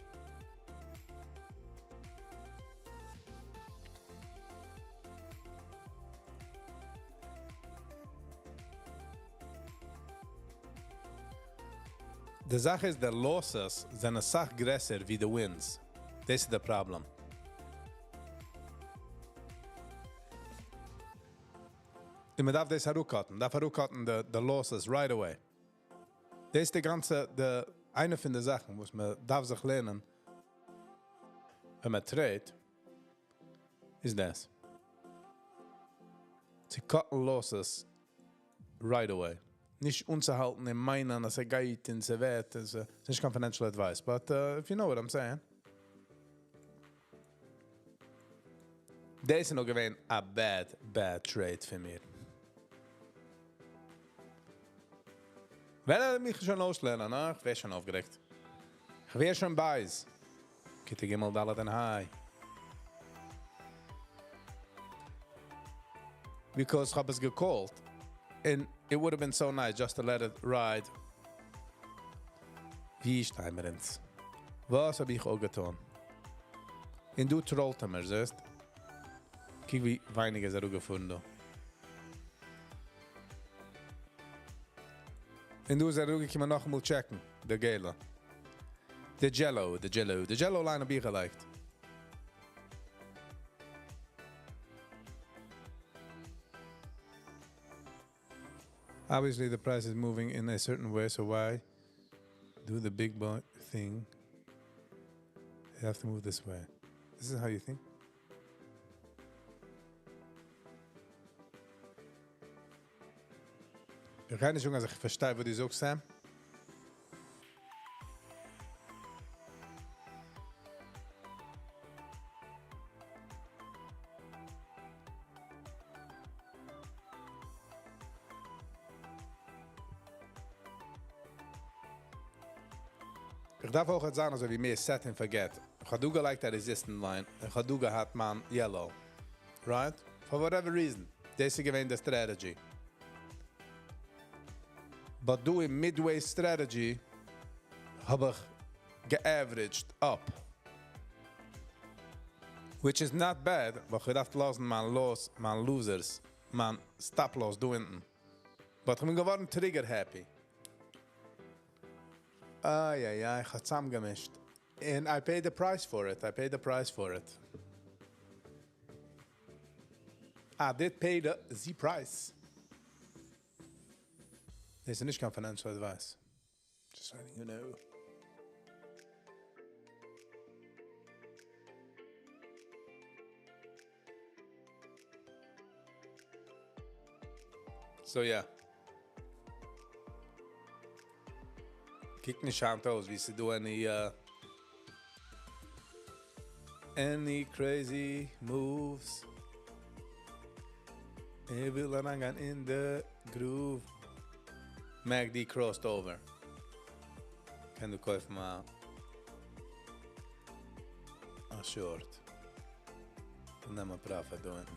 די זאך איז, די losses זענען א סאך גרעסער ווי די wins. דאס איז די problem. און מען דארף דאס אראפ cut ן. מען דארף אראפ cut ן די losses right away. דאס איז די גאנצע, די, איינע פון די זאכן, וואס מען דארף זיך לערנען, ווען מען trade, איז דאס. צו cut losses right away. נישט אנצוהאלטן און מיינען, אז עס גייט און ס'וועט, עס איז נישט קיין financial advice, but if you know what I'm saying. דאס איז נאך געווען a bad, bad trade פאר מיר. ווען ער מיך שוין אויסלערנען, נא? איך ווער שוין אויפגערעגט. איך ווער שוין בייז. כיתה גימל דלת און הא. Because איך האב עס גע call ט. And it would have been so nice just to let it ride. ווי שטייען מיר אונז? וואס האב איך אויך געטאן? און דא troll ט ער מיר, זעסט? קוק ווי ווייניג איז ער אראפגעפארן דא. און דא איז ער אראפגעקומען נאכאמאל check ן, די געלע. The yellow, the yellow, the yellow line האב איך געלייגט. Obviously the price is moving in a certain way, so why do the big boy thing? You have to move this way. This is how you think? איך קען נישט זאגן, אז איך פארשטיי, וואס דו זאגסט, Sam. איך דארף אויך זיין אזוי ווי מער set and forget. איך האב דא געלייגט א resistance line. איך האב דא געהאט מיין yellow. Right? For whatever reason. דאס איז געווען די strategy. But דא אין midway strategy האב איך גע averaged up. Which is not bad, אבער איך דארף לאזן מיין loss, מיין losers, מיין stop loss דא אונטן. But איך בין געווארן trigger happy. איי איי איי, איך האב צוזאמגעמישט. And I paid the price for it. I paid the price for it. I did pay the the price. דאס איז נישט קיין financial advice. Just letting you know. So yeah. קוקט נישט היינט אויס ווי ס'איז דא any any crazy moves. ער וויל אריינגיין אין די groove. MACD crossed over. קען דו קויפן א א short. און נעמען profit דא אונטן.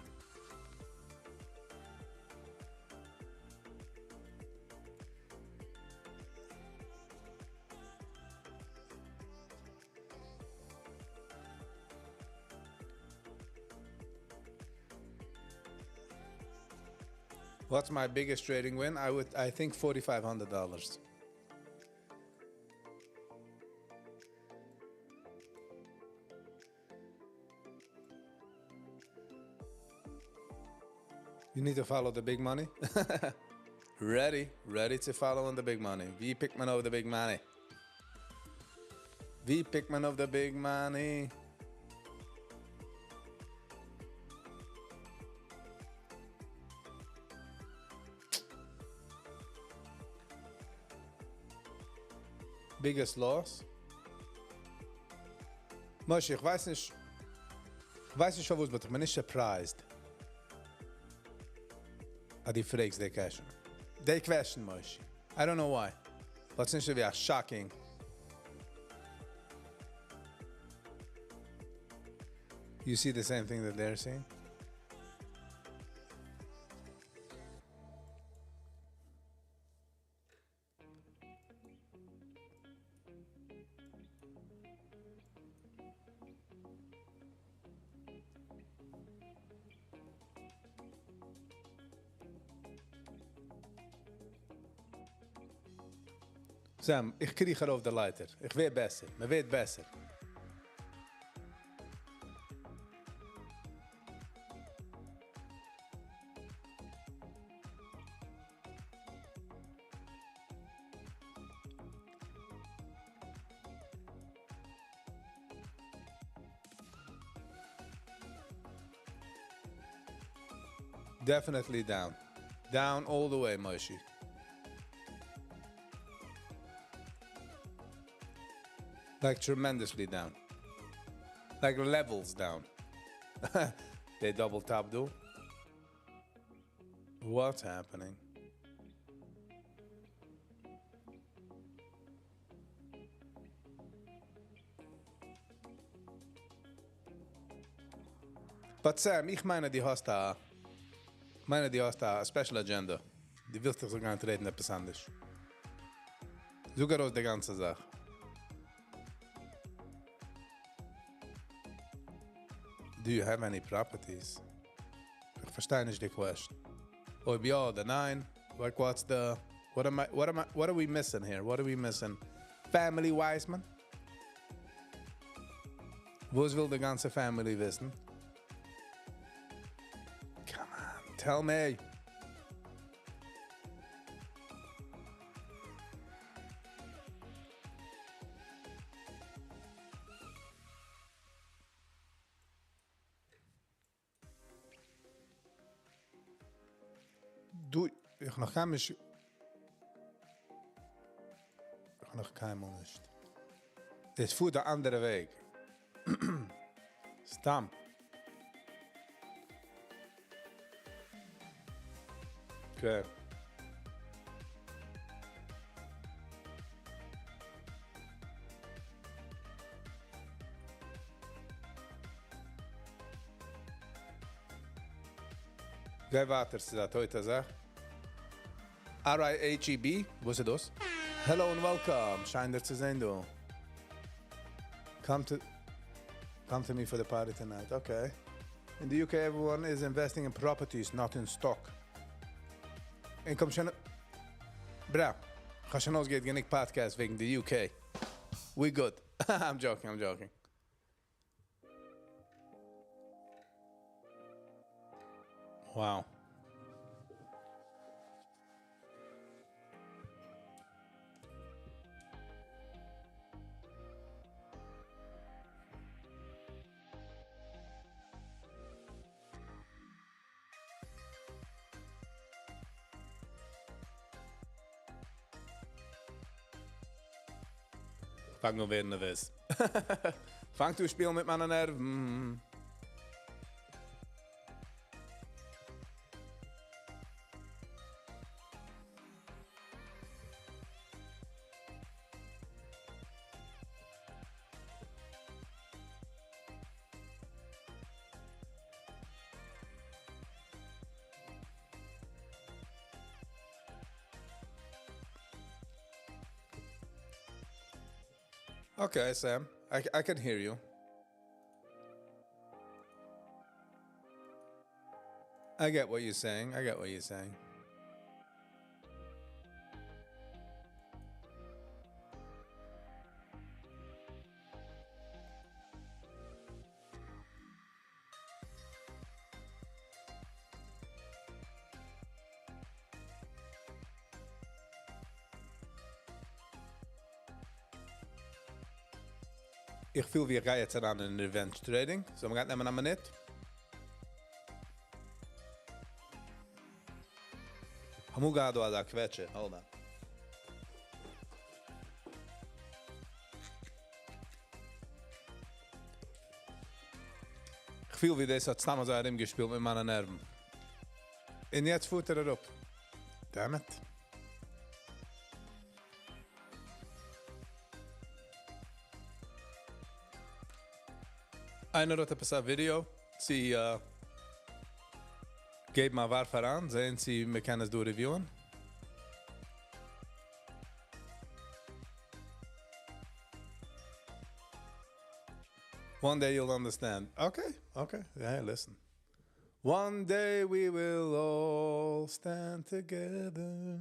What's my biggest trading win? I would, I think $4,500. You need to follow the big money. Ready, ready to follow on the big money. ווי pick מען אויף the big money? ווי pick מען אויף the big money? Biggest loss? Moshe, איך ווייס נישט, איך ווייס נישט פארוואס, but איך בין נישט surprised. אז דו פרעגסט די question. די question, Moshe. I don't know why. But ס'איז נישט ווי א shocking. You see the same thing that they're seeing? Sam, איך קריך ארויף די לייטער. איך ווער בעסער. מען ווערט בעסער. Definitely down. Down all the way, Moshe. Like tremendously down. Like levels down. They double top do. What's happening? But Sam, איך מיין דו האסט א מיין דו האסט א special agenda. דו ווילסט דאך זאגאר trade ן עפעס אנדערש. זאג ארויס די גאנצע זאך. Do you have any properties? איך פארשטיי נישט די question. אויב יא אדער ניין, like what's the what am I what am I what are we missing here? What are we missing? Family wise man? וואס וויל די גאנצע family וויסן? Come on, tell me. דו, איך נאך קיינמאל נישט, איך נאך קיינמאל נישט. דאס פארט די אנדערע וועג. סתם. Okay. גיי ווייטער, ס'איז א טויטע זאך. RIHEB, וואס איז דאס? Hello and welcome, שיין דיר צו זען דא. Come to, come to me for the party tonight, okay. In the UK everyone is investing in properties, not in stock. Income שוין... Bra. איך האב שוין אויסגעהערט גענוג podcasts וועגן די UK. We good. I'm joking, I'm joking. Wow. פאנג אן ווערן נערוועז. פאנג צו שפילן מיט מיינע נערוון. Okay, Sam. I can hear you. I get what you're saying. I get what you're saying. איך פיל ווי איך גיי יעצט אריין אין revenge trading. So, מ'גייט נעמען א מינוט. אמאל געהאט דא אזא קוועטשע. Hold on. איך פיל ווי דאס האט סתם אזוי ארומגעשפילט מיט מיינע נערוון. און יעצט פארט ער אראפ. Damn it. איינער האט עפעס א video צו געבן א ווארף אריין, זען צו מ'קען עס דא review ען. One day you'll understand. Okay. Yeah, listen. One day we will all stand together.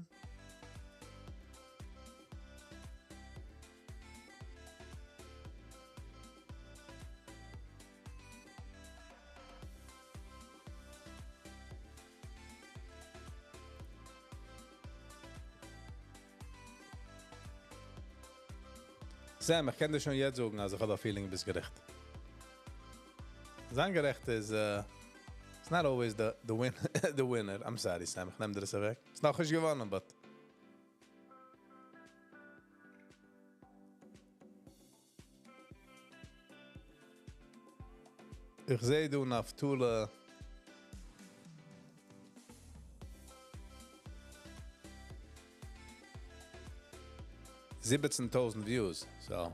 Sam, איך קען דיר שוין יעצט זאגן, אז איך האב א feeling ביסט גערעכט. זיין גערעכט איז, it's not always the winner. I'm sorry, Sam, איך נעם דיר עס אוועק. ס'איז נאך נישט געוואונען, but איך זע דא Naftule. 17,000 views, so.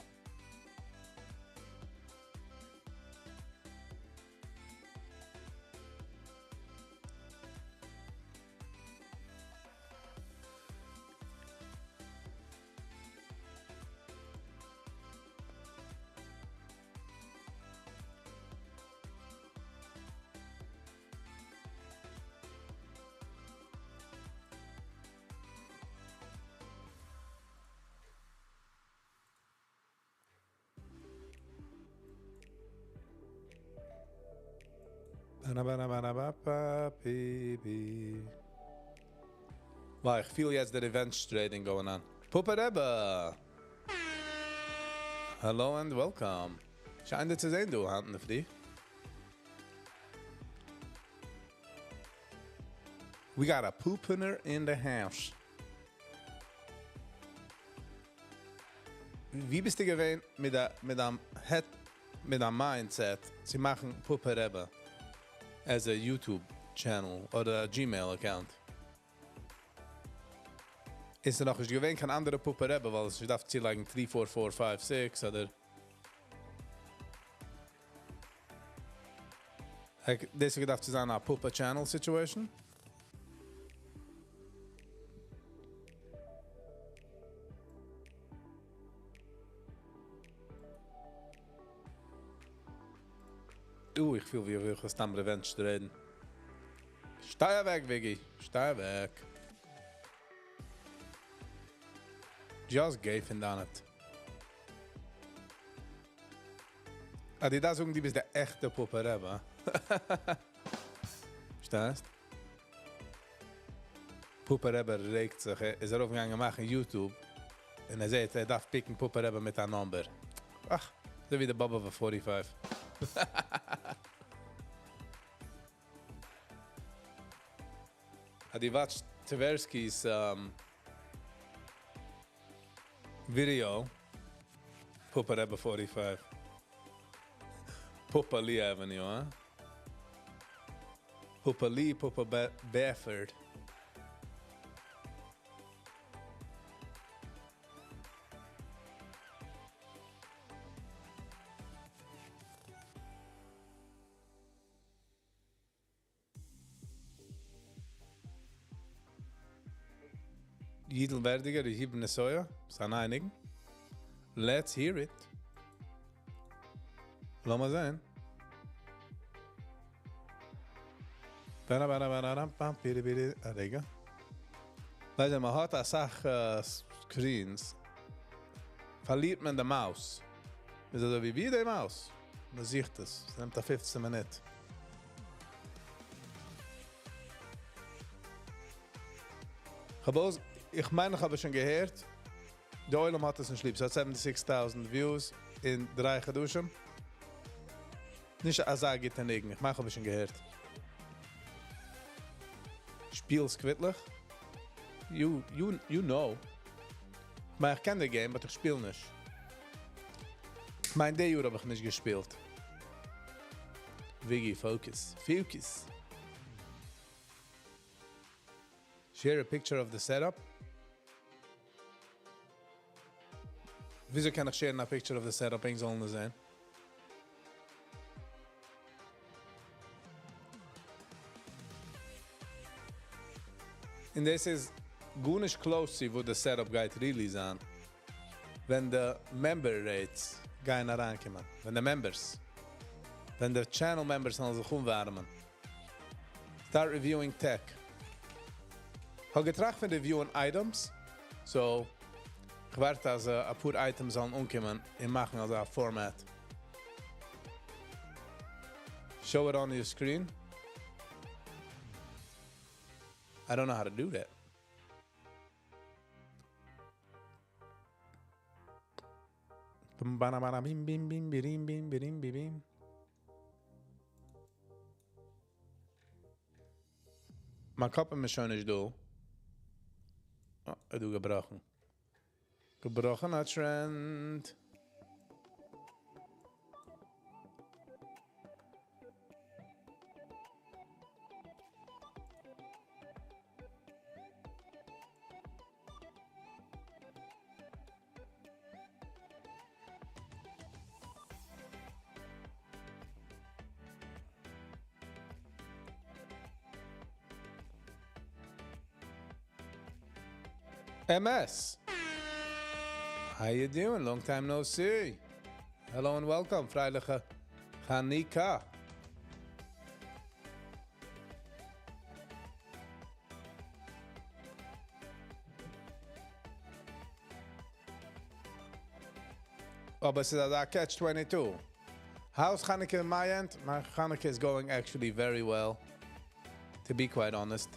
Wow, איך פיל יעצט the revenge trading going on. Pupa Rebbe! Hello and welcome. שיין דיר צו זען, דו, היינט אין דער פרי. We got a poopener in the house. ווי ביסטו געווען מיט דער, מיט דעם head, מיט דעם mindset צו מאכן Pupa Rebbe as a YouTube channel אדער a Gmail account? איז נאך נישט געווען קיין אנדערע Pupa Rebbe, ווייל עס דארף צולייגן 3, 4, 4, 5, 6 אדער Like, דאס האט געדארפט צו זיין א Pupa channel situation? Du, איך פיל ווי איך וויל סתם revenge traden. שטיי אוועק, Viggy. שטיי אוועק. Just גיי פון דאנעט. אז דו דארפסט זאגן דו ביסט דער עכטער פאפא רבי. פארשטייסט? פאפא רבי רעגט זיך, ער איז ארויפגעגאנגען מאכן YouTube, און ער זעט ער דארף pick ן פאפא רבי מיט א number. אך, אזוי ווי די באבובער 45. האט דו watch Tversky's video, Papa Rebbe 45. Papa Lee Avenue, huh? Papa Lee, Papa Bafford. Yidel Verdiger, ich heb eine Soja, san einigen. Let's hear it. לאמיר זען. רגע. ווייסט, מען האט א סאך screens. פארלירט מען די mouse. איז אזוי ווי ווי די mouse. מען זוכט עס. עס נעמט א 15 מינוט. איך מיין, איך האב עס שוין געהערט. דער עולם האט עס נישט ליב. עס האט 76,000 views אין דריי חדשים. נישט אזא גוטע ניגון. איך מיין, איך האב עס שוין געהערט. שפילסט קוויטלעך? You know. איך מיין, איך קען די game, but איך שפיל נישט. איך מיין, די יאר האב איך נישט געשפילט. Viggy, focus. Focus. Share a picture of the setup. וויאזוי קען איך share ן a picture of the setup? ענק זאלן דאס זען. און דאס איז גארנישט close צו וואו די setup גייט really זיין. ווען די member rates גייען אריינקומען. ווען די members. ווען די channel members זאלן זיך אנווארעמען. Start reviewing tech. איך האב געטראכט פון review ען items. So, איך ווארט אז א פאר items זאלן אנקומען און מאכן אזא format. Show it on your screen. I don't know how to do that. Bum, ba, ba, bim, bim, bim, birim, bim, birim, bim, bim. מיין קאפ איז שוין נישט דא. Oh, ער דא געבראכן. געבראכן א trend. MS. How you doing? Long time no see. Hello and welcome. פריילעכע חנוכה. אבער עס איז א catch 22. How's Hanukkah in my end? My Hanukkah is going actually very well, to be quite honest.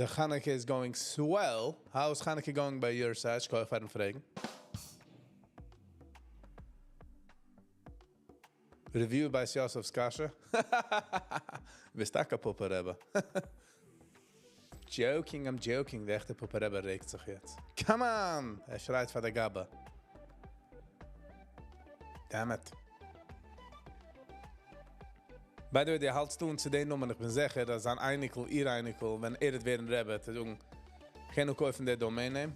The Hanukkah is going swell. How's Hanukkah going by your side? איך קען פארן פרעגן. Review by Yosef's Kasha. ביסט טאקע פאפא רבי. Joking, I'm joking. דער עכטע פאפא רבי רעגט זיך יעצט. Come on! ער שרייט פאר דער גבאי. Damn it. By the way, דו האלטסט אן צו די נאמען, איך בין זיכער, אז אן אייניקל, איר אייניקל, ווען ער וועט ווערן רבי, וועט זאגן, קען איך קויפן דער domain name?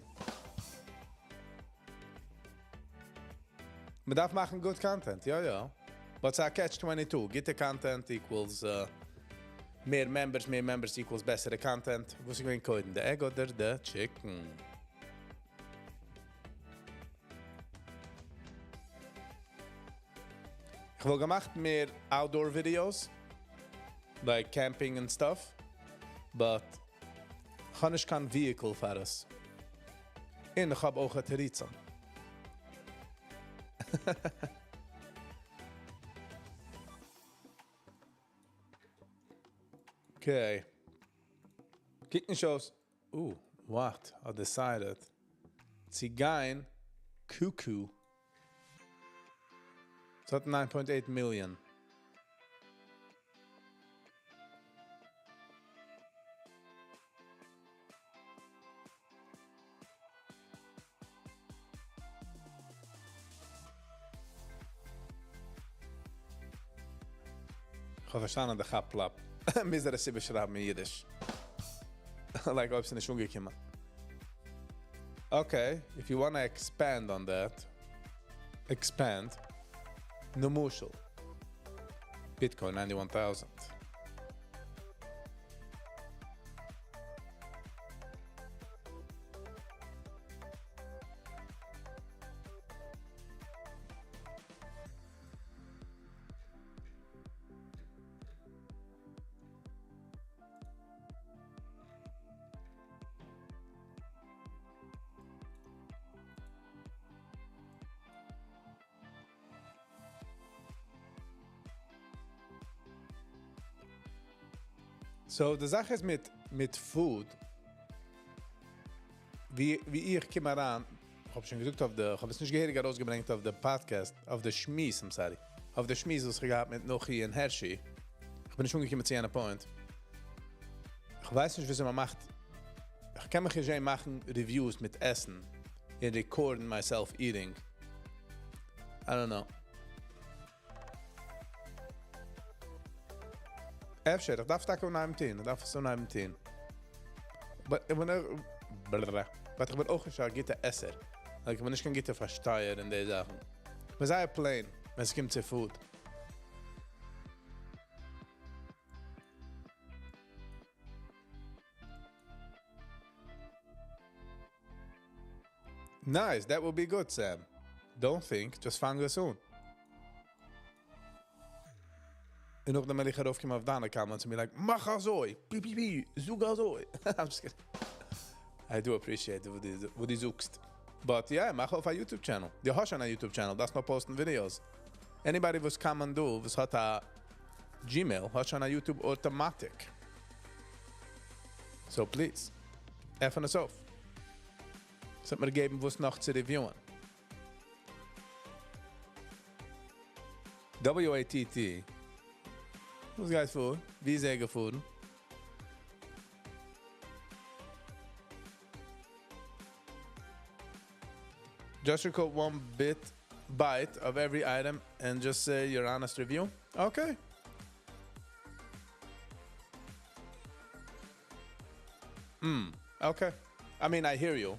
מען דארף מאכן good content, יא יא. But it's a catch 22. גוטע content equals מער members, מער members equals בעסערע content. וואס איז געווען קודם, the egg אדער the chicken? איך וואלט געמאכט מער outdoor videos, like camping and stuff, but איך האב נישט קיין vehicle פאר עס. און איך האב אויך א תירוצים. Okay. קוקט נישט אויס. What? I decided צו גיין cuckoo. ס'האט 9.8 million. איך האב פארשטאנען די כאפ-פלאפ. מוז ער עס איבערשרייבן אין אידיש. Like אויב ס'איז נישט אנגעקומען. Okay, if you want to expand on that, expand. למשל. Bitcoin 91,000. So, די זאך איז מיט, מיט food, ווי, ווי איך קום אריין, איך האב שוין געזאגט אויף די, איך האב עס נישט געהעריג ארויסגעברענגט אויף די podcast, אויף די שמועס, I'm sorry, אויף די שמועס, וואס איך געהאט מיט נוחי און הערשי. איך בין שוין געקומען צו יענע point. איך ווייס נישט, ווי מען מאכט, איך קען מיך נישט מאכן reviews מיט עסן, און recording myself eating. I don't know. אפשר, איך דארף טאקע אנהייבן טון, איך דארף עס אנהייבן טון. But איך בין אויך, but איך בין אויך נישט א גוטער עסער. Like, איך בין נישט קיין גוטער פארשטייער אין די זאכן. איך בין זייער plain, ווען עס קומט צו food. Nice, that will be good, Sam. Don't think, just פאנג עס אן. און נאכדעם וועל איך ארויפקומען אויף דיינע comments און be like, מאך אזוי, בי בי בי, זאג אזוי. I'm just kidding. I do appreciate וואס דו, וואס דו זאגסט. But yeah, מאך אויף א YouTube channel. דו האסט שוין א YouTube channel, דארפסט נאר post ן videos. Anybody וואס comment דא, וואס האט א Gmail, האט שוין א YouTube automatic. So please, עפן עס אויף. עס וועט מיר געבן וואס נאך צו review ען. WATT. וואס גייט פאר? ווי איז ער געפארן? Just record one bit bite of every item and just say your honest review. Okay. Okay. I mean, I hear you.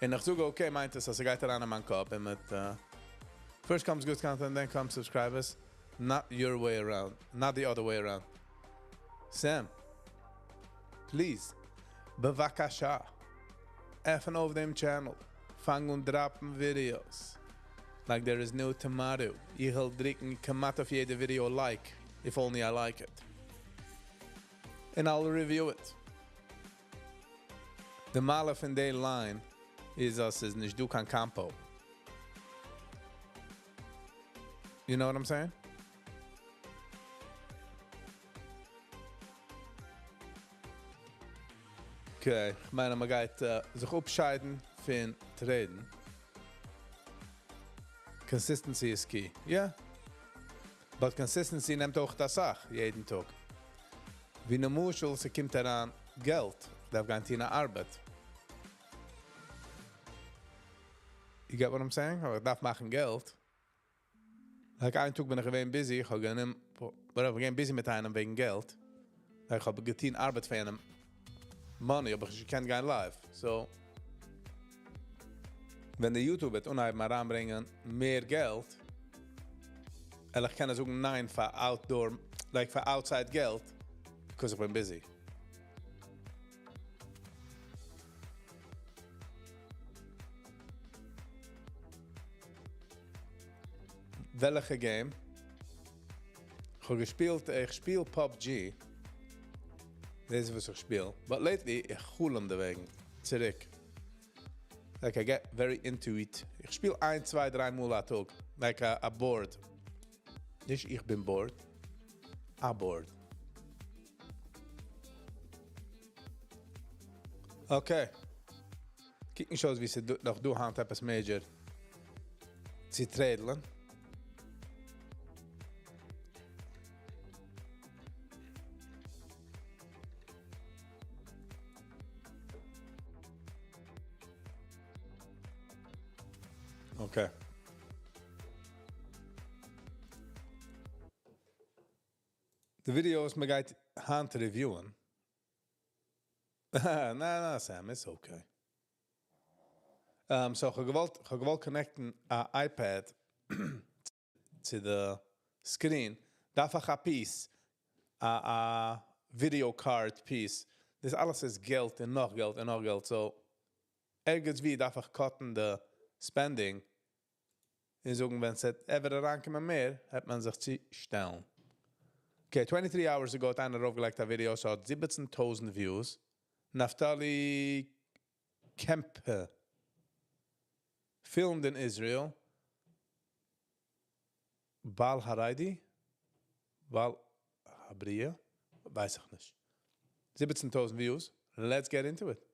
און איך זאג okay, מיינט עס, אז ס'גייט אריין אין מיין קאפ און מיט first comes good content, then comes subscribers. Not your way around. Not the other way around. Sam, please, בבקשה, עפן אויף דעם channel. פאנג אן drop ן videos. Like there is no tomorrow. איך וועל דריקן כמעט אויף יעדע video like, if only I like it. And I'll review it. די מעלה פון די line איז, אז ס'איז נישט דא קיין compo. You know what I'm saying? Okay, איך מיין, מען גייט זיך אפשיידן פון trade ן. Consistency is key. Yeah. But consistency נעמט אויך א סאך, יעדן טאג. ווי למשל, ס'קומט אריין געלט. איך דארף גיין טון ארבעט. You get what I'm saying? אבער איך דארף מאכן געלט. Like איין טאג בין איך געווען busy, איך האב גענומען, בין איך געווען busy מיט איינעם וועגן געלט. איך האב געטון ארבעט פאר יענעם money, אבער איך קען גיין live. So, ווען די YouTube וועט אנהייבן אריינברענגען מער געלט, וועל איך קענען זאגן ניין פאר outdoor, like פאר outside געלט, because איך בין busy. וועלכע game? איך האב געשפילט, איך שפיל PUBG. דאס איז וואס איך שפיל. But lately, איך חלום דערוועגן. צוריק. Like I get very into it. איך שפיל איין, צוויי, דריי מאל א טאג. Like a, a board. נישט איך בין bored. A board. Okay. קוקט נישט אויס ווי ס'איז נאך דא היינט עפעס major צו טרעידלען. Okay. די ווידיאו וואס מען גייט היינט review ען. ניין, ניין, Sam, it's okay. So, איך האב געוואלט, איך האב געוואלט connect ן א iPad צו די screen. דארף איך א piece, א, א video card piece. דאס אלעס איז געלט און נאך געלט און נאך געלט. So, ערגעץ וואו דארף איך cut ן די spending. און זאגן, ווען עס וועט ever אריינקומען מער, האט מען זיך צו שטעלן. Okay, 23 hours ago האט איינער ארויפגעלייגט א ווידיאו, עס האט 17,000 views. Naftali Kempe. Filmed in Israel. בעל Haredi? בעל Habria? ווייס איך נישט. 17,000 views. Let's get into it.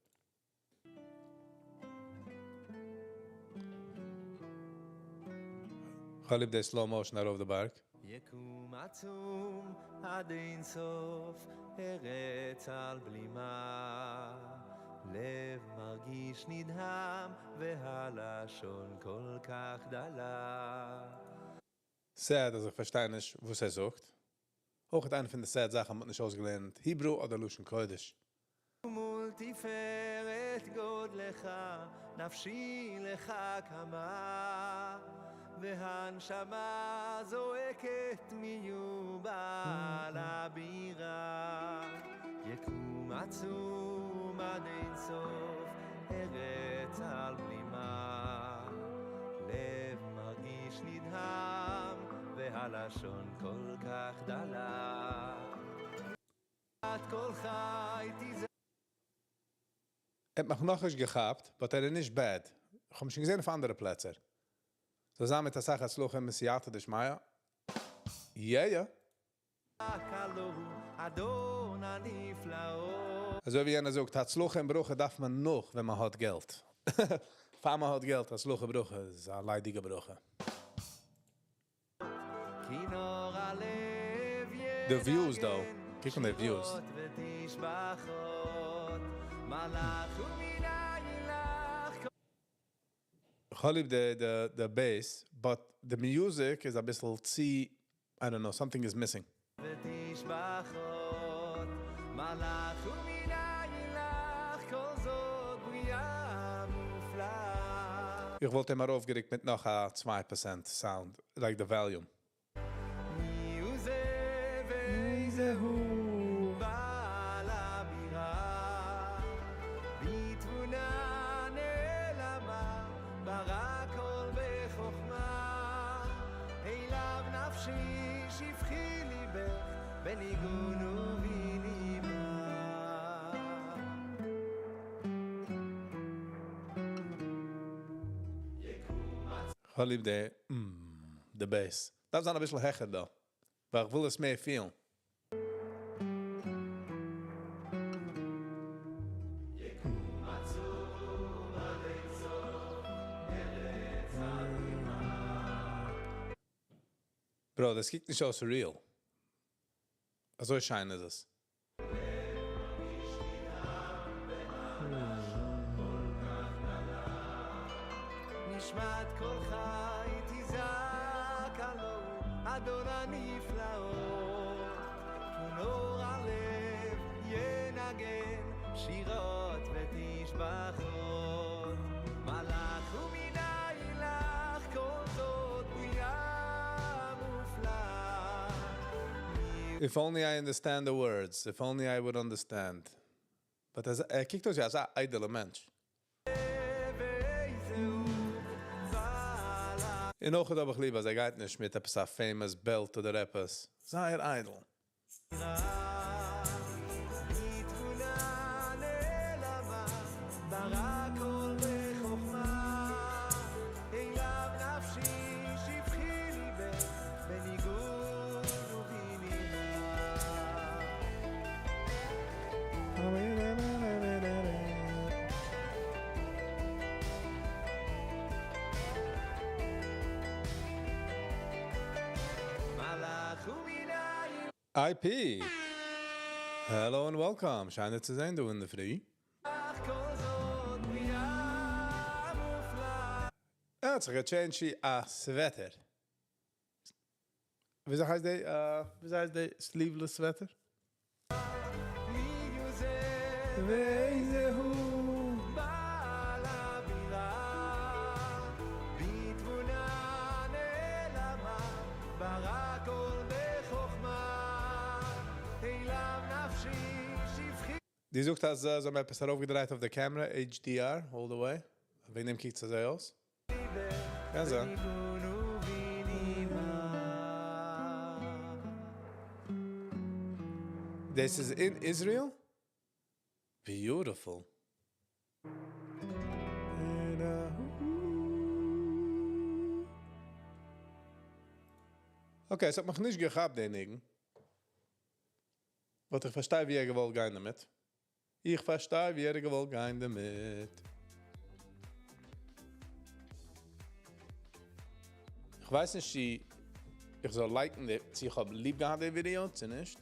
איך ליב די slow motion ארויף די בארג. יקום עצום עד אין סוף, ארץ על בלימה. לב מרגיש נדהם, והלשון כל כך דלה. Sad, אז איך פארשטיי נישט, וואס ער זאגט. אויך איינע פון די sad זאכן, מ'האט נישט אויסגעלערנט Hebrew אדער לשון קודש. מול תפארת גודלך, נפשי לך כמה, והנשמה זועקת מיובל הבירה. יקום עצום עד אין סוף, ארץ על בלימה. לב מרגיש נדהם, והלשון כל כך דלה. כל חי תז... האט מיך נאכנישט געכאפט, but ער איז נישט bad. איך האב שוין געזען אויף אנדערע פלעצער. זאל זיין מיט א סאך הצלחה מיט סייעתא דשמיא. Yeah. אדון הנפלאות. אזוי ווי יענער זאגט, הצלחה און ברכה דארף מען נאך, ווען מען האט געלט. פאר מען האט געלט, הצלחה ברכה איז א ליידיגע ברכה. כינור הלב The views though. קוק אן די views. ותשבחות, מלאך ומנין לך איך ליב the bass, but the music איז א ביסל צו, I don't know, something is missing. ותשבחות, מלאך ומנין לך כל זאת בריאה מופלאה. איך וואלט אים ארויפגערוקט מיט נאך א 2% sound, like the volume. מי הוא זה ואיזה הוא בעל הבירה בתבונה נעלמה ברא כל בחוכמה אליו נפשי שפכי ליבך בניגון ובנימה. איך ליב די, the bass. דארף זיין א ביסל העכער דא. ווייל איך וויל עס מער feel ן. Bro, דאס קוקט נישט אויס real. אזוי שיין איז עס. נשמת כל חי תזעק הלא אדון הנפלאות כינור הלב ינגן שירות ותשבחות מלאך ומנין לך כל זאת בריאה מופלאה. If only I understand the words. If only I would understand. But אז, ער קוקט אויס ווי אזא איידעלער מענטש. ואיזה הוא בעל און אויך האב איך ליב, אז ער גייט נישט מיט עפעס א famous belt אדער עפעס. זייער איידל. בתבונה IP! Hello and welcome! שיין דיר צו זען דא אינדערפרי. ער האט זיך געטשעינדזשט א sweater. וויאזוי הייסט די, וויאזוי הייסט די sleeveless sweater? די זאגט אז זיי האבן עפעס ארויפגעדרייט אויף די camera, HDR all the way, וועגן דעם קוקט עס אזוי אויס. קען זיין. דאס איז אין Israel? Beautiful. Okay, עס האט מיך נישט געכאפט די ניגון. But איך פארשטיי ווי ער געוואלט גיין דערמיט. איך פארשטיי ווי ער געוואלט גיין דערמיט. איך ווייס נישט צי איך זאל like ן די, צי איך האב ליב געהאט די ווידיאו, צי נישט.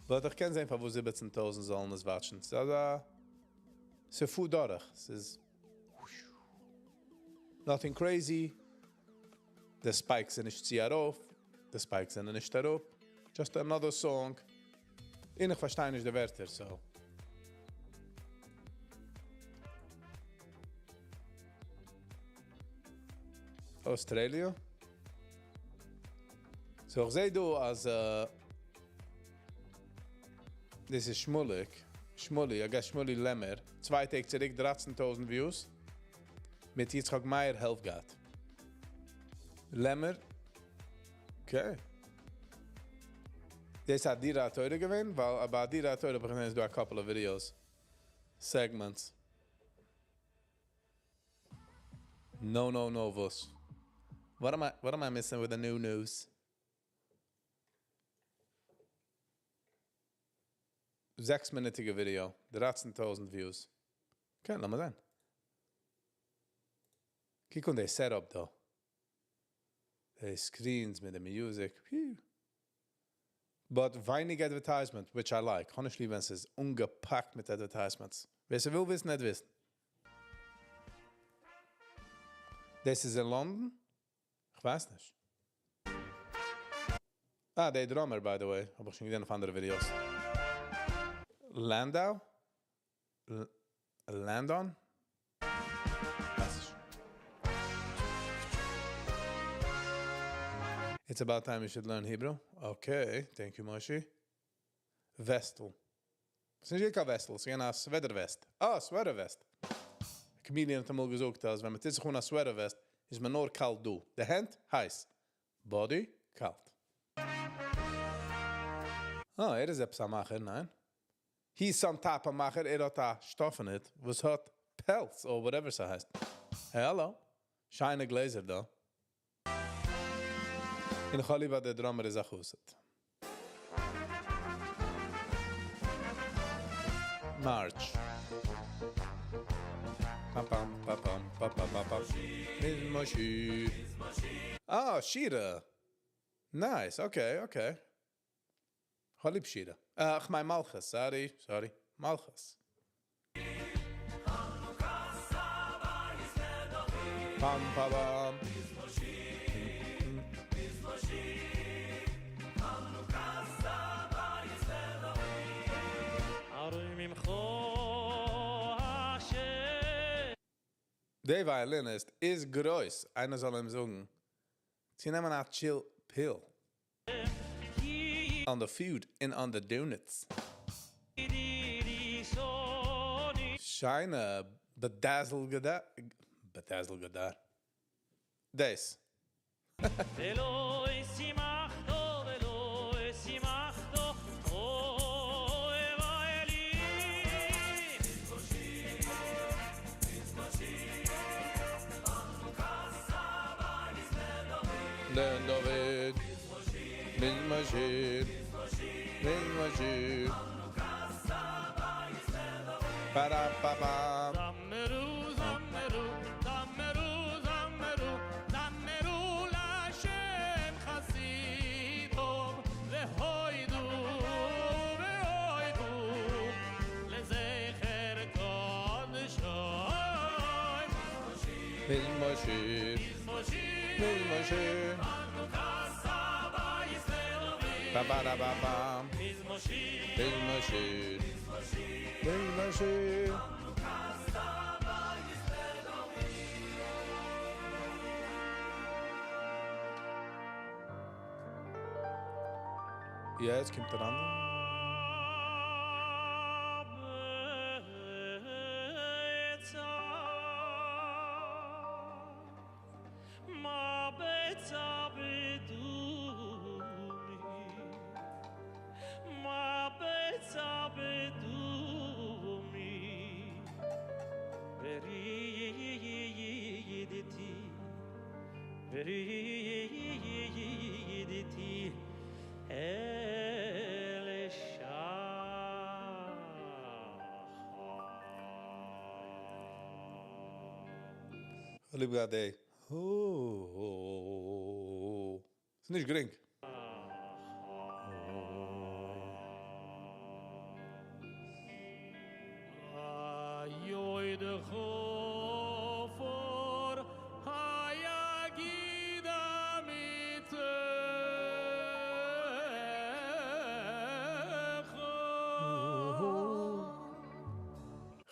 But איך קען זען פארוואס 17,000 זאלן עס watch ן. ס'איז אזא, ס'פארט דורך. ס'איז nothing crazy. די spikes זענען נישט צו ארויף. די spikes זענען נישט אראפ. Just another song. און איך פארשטיי נישט די ווערטער, so. Australia? So איך זע דא אז דאס איז שמוליק. שמולי, I guess שמולי לעמער. צוויי טעג צוריק, 13,000 views. מיט יצחק מאיר העלפגאט. לעמער. Okay. דאס האט אדירה התורה געווען, ווייל ביי אדירה התורה האב איך געזען איז דא a couple of videos. Segments. No, no, no, וואס? What am I missing with the new news? 6-מינוטיגע ווידיאו, 13,000 views. Okay, לאמיר זען. קוק אן די setup דא. די screens מיט די music. Phew. But ווייניג advertisement, which I like. Honestly, ווען ס'איז אנגעפאקט מיט advertisements. ווער ס'וויל וויסן, וועט וויסן. דאס איז אין לאנדאן? איך ווייס נישט. Ah, דער drummer, by the way. האב איך שוין געזען אויף אנדערע ווידיאוס. Landau? Landon? ווייס נישט. It's about time you should learn Hebrew. Okay, thank you, Moshe. וועסטל. ס'איז נישט קיין וועסטל, ס'איז א sweater vest. Ah, sweater vest. א comedian האט אמאל געזאגט, אז ווען מען טוט זיך אן א sweater vest, איז מען נאר קאלט דא. די הענט, הייס. Body, קאלט. Ah, ער איז עפעס א מאכער, ניין? He's some type of מאכער, ער האט א שטאפן הוט, וואס האט פעלץ, or whatever ס'הייסט. Hello. שיינע גלעזער דא. און איך האב ליב אז דער drummer איז א חסיד. March. Pam pam pam pam pam pam pam pam. מזמור Ah, שירה. Nice, okay, okay. כ'האב ליב שירה. איך מיין מלכות, sorry, sorry. מלכות. Pam pam pam. דער violinist איז גרויס. איינער זאל אים זאגן. צו נעמען א chill pill. On the food and on the donuts. שיינע bedazzle געדאר. Bedazzle געדאר. דאס. ולא שימחתו ולא שימחתו אוי ואלי בן דוד, בן משה, בן משה. Ba pa pa. זמרו זמרו זמרו זמרו זמרו להשם חסידו והוי מזמור שיר. מזמור שיר. Ba ba da ba ba. מזמור שיר. מזמור שיר. יעצט קומט ער אן. ליב געהאט די ס'איז נישט גרינג.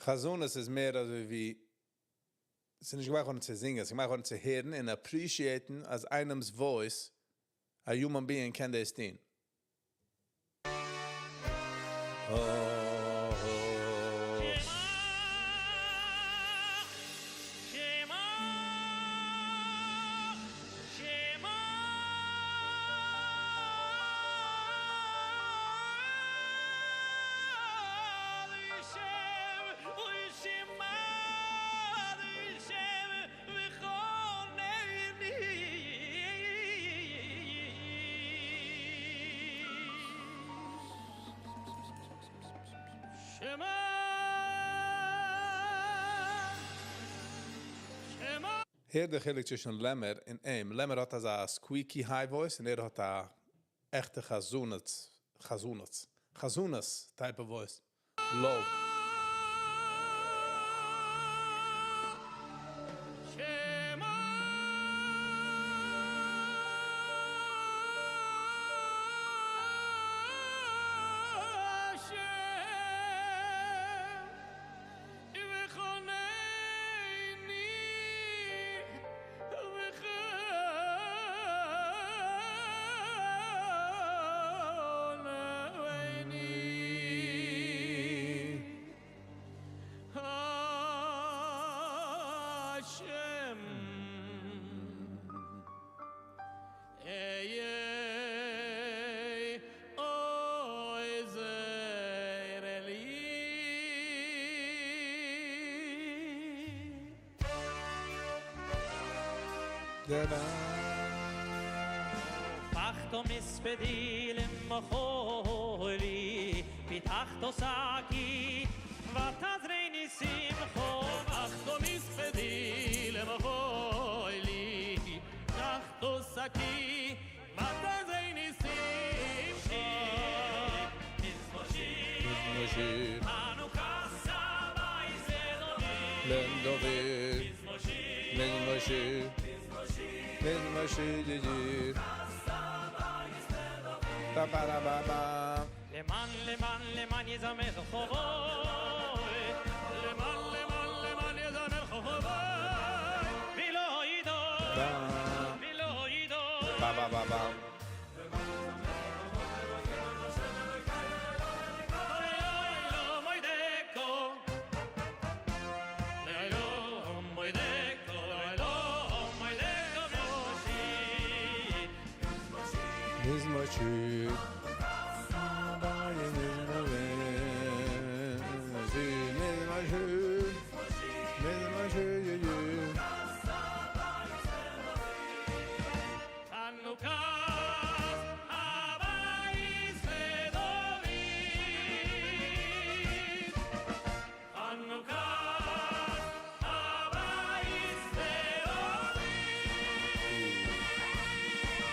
חזנות איז מער אזוי ווי ס'איז נישט געמאכט געווארן צו זינגען, ס'איז געמאכט געווארן צו הערן און appreciate ן אז איינעמ'ס voice, א human being קען דאס טון. הער די חילוק צווישן לעמער און אים, לעמער האט אזא squeaky high voice און ער האט א עכטע חזנות, חזנות, חזנות type of voice, low.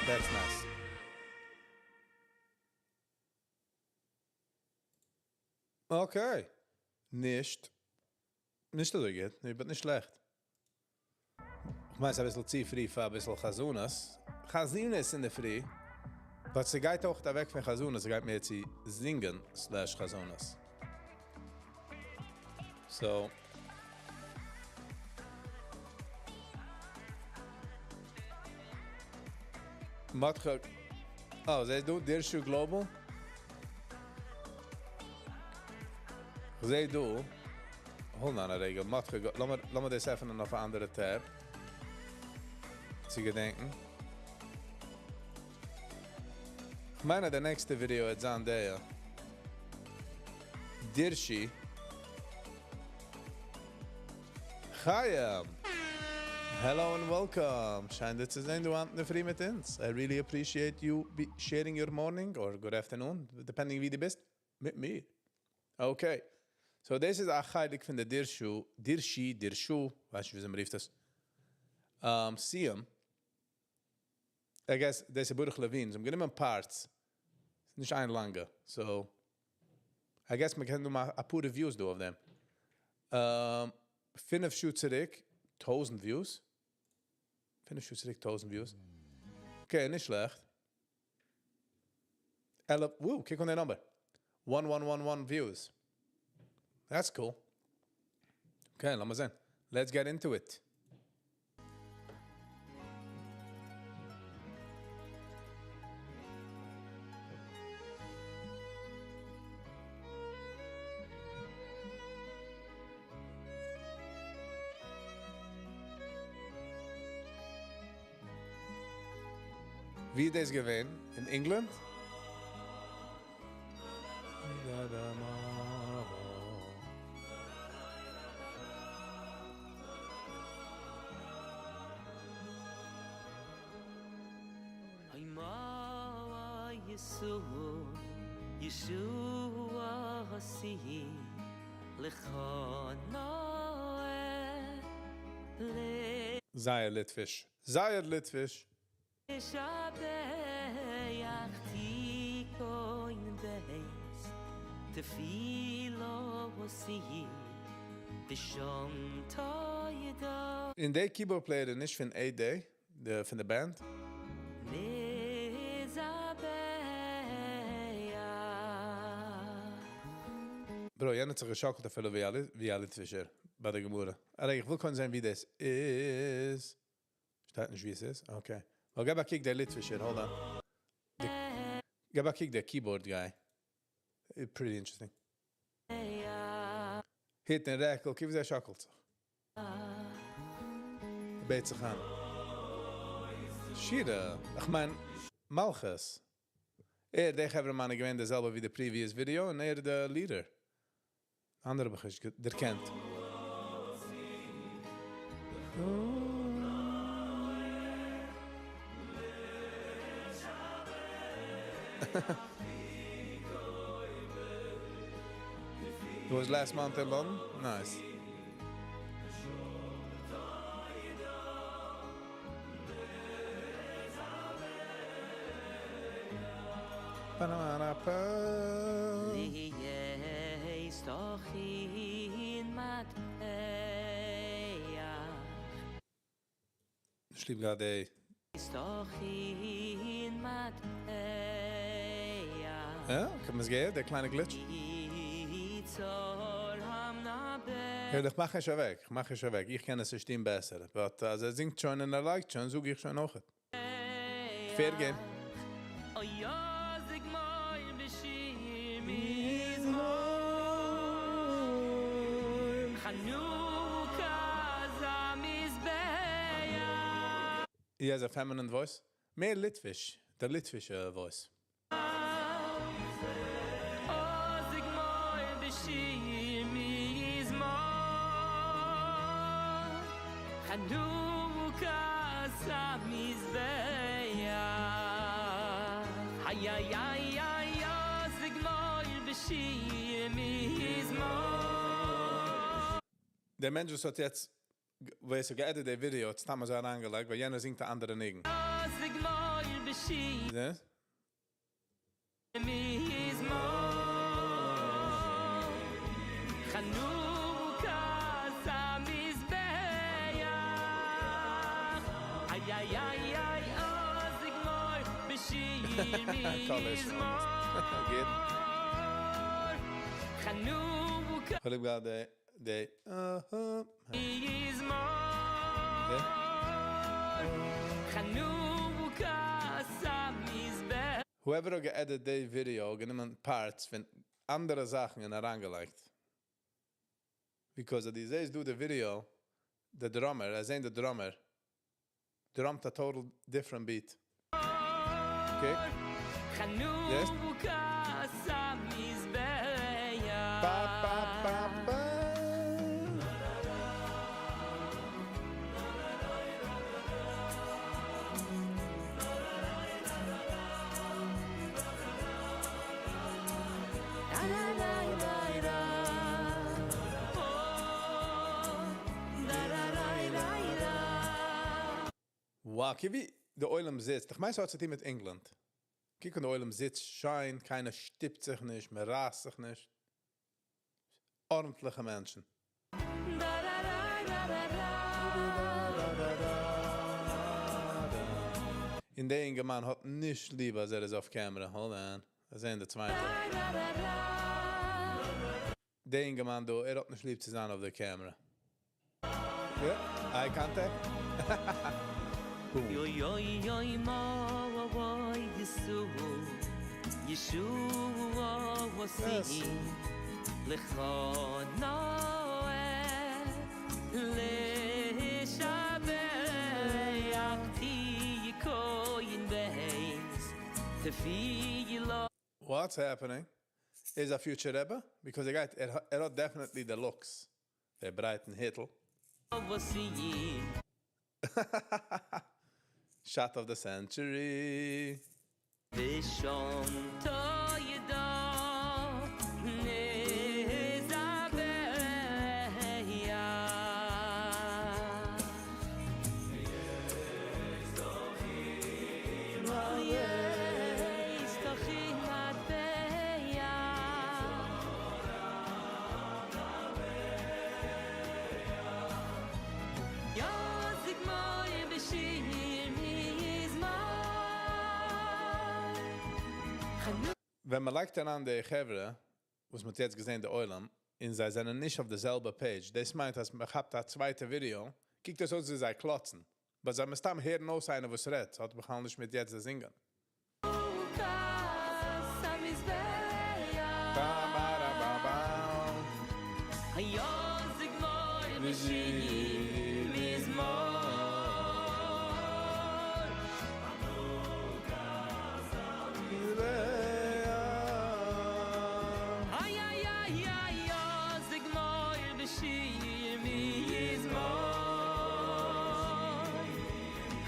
That's nice. Okay. נישט. נישט אזוי גוט, but נישט שלעכט. כ'מיין ס'איז אביסל צו פרי פאר אביסל חזנות. חזנות אין די פרי. But ס'גייט אויך אוועק פון חזנות, ס'גייט מער צו זינגען slash חזנות. So. מרדכי. Oh, זיי דא Dirshu Global? זיי דא. Hold on א רגע. מרדכי, לאמיר דאס עפענען אויף אן אנדערע tab. צו געדענקען. איך מיין, די נעקסטע ווידיאו וועט זיין דער. Dirshu. Chaim. Hello and welcome. שיין דיך צו זען, דא אין דער פרי מיט אונז. I really appreciate you be sharing your morning or good afternoon, depending וואו דו ביסט, מיט מיר. Okay. So, דאס איז א חלק פון דער Dirshu, Dirshu, Dirshu, ווייס נישט, ווי מען רופט דאס. סיום. I guess, דאס איז Baruch Levine. זיי האבן גענומען parts. נישט איין לאנגע. So, I guess מען קען נאר מאל א פאר reviews דא אויף דעם. 5 שעה צוריק, 1000 views. 5 שעה צוריק, 1000 views. Okay, נישט שלעכט. 11, woo, קוק אן די number. 1111 views. That's cool. Okay, לאמיר זען. Let's get into it. וואו איז דאס געווען? אין England? Yeshua, Yeshua hasi lecha noe le זייער ליטוויש. זייער ליטוויש. שבח תיכון בית תפילו hasi ושם תידע אין דער keyboard player נישט פון 8 Day, די, פון די band. מזבח. Bro, יענער האט זיך געשאקלט אפילו ווי א ליטווישער ביי דער גמרא. אבער איך וויל קודם זען, ווי דאס איז. שטייט נישט, ווי עס איז? Okay. Well, גיב א קוק דער ליטווישער, hold on. גיב א קוק דער keyboard guy. Pretty interesting. היט און רעקל, קוק ווי ער שאקלט זיך. בעט זיך אן. שירה, איך מיין, מלכות. ער, דער חברה-מאן איז געווען דער זעלבע ווי די previous video און ער דער leader. אנדערע האב איך נישט דערקענט. It was last month in London? Nice. Pa-na-na-pa. ליהי סטוכין מטבח. איך ליב גראדע סטוכין מטבח. יא, קען מען עס געהערט, דער קליינע glitch. צור המנבח. יא, איך מאך עס אוועק, איך מאך עס אוועק. איך קען עס פארשטיין בעסער. But אז ער זינגט שוין און ער לייגט שוין, זאג איך שוין אויך. Fair game. אוי יא, זיג מוי בשיר מזמור. חנוכה זמזבח. He has a feminine voice. מער ליטוויש, דער ליטווישע voice. אוי, זיג מוי בשיר מזמור. חנוכה זמזבח. היי, היי, היי, היי, זיג מוי בשיר מזמור. דער מענטש וואס האט יעצט, וואו עס גע-edit דער ווידיאו, האט סתם אזוי אריינגעלייגט, ווייל יענער זינגט א אנדערע ניגון. זיג מוי בשיר זעסט? מזמור. חנוכה זמזבח. גוט. כ'האב ליב געהאט די די אהה. יא. Whoever האט גע edit די video, גענומען parts פון אנדערע זאכן און אריינגעלייגט. Because אז דו זעסט דא די video, the drummer, ער זעהן די drummer, drumט a total different beat. Okay? Yes? Ba, ba, ba, ba. Wow, קוק ווי דער עולם זיצט. איך מיין, ס'האט צו טון מיט England. קוק ווי דער עולם זיצט, שיין, קיינער שטופט זיך נישט, מען רייסט זיך נישט. ארנטליכע מענטשן. און דער אינגערמאן האט נישט ליב, אז ער איז אויף camera. Hold on. דא זענען די צווייטע. דער אינגערמאן דא, ער האט נישט ליב צו זיין אויף דער camera. Yeah, eye contact. Boom. Yo yo yo mo wo Yesu Yeshua Yes. wasi lecho noe leshabeach ti koyin beis tefilo. What's happening? Is a future Rebbe? Because the guy, ער האט definitely the looks. דער ברייטן היטל. Wasi. Shot of the century. Vishom toyda nezabeya. ווען מען לייגט אן די חברה, וואס מ'האט יעצט געזען, די עולם, און זיי זענען נישט אויף די זעלבע page. דאס מיינט, אז מען כאפט א צווייטע video, קוקט דאס אויס ווי זיי קלאצן. אבער זיי מסתם הערן אויס איינער וואס רעדט. ס'האט בכלל נישט מיט יעצט זינגען. Ba, ba, da, ba, ba. היוזג מוי בשיר מזמור. איי איי איי איי יוזג מוי בשיר מזמור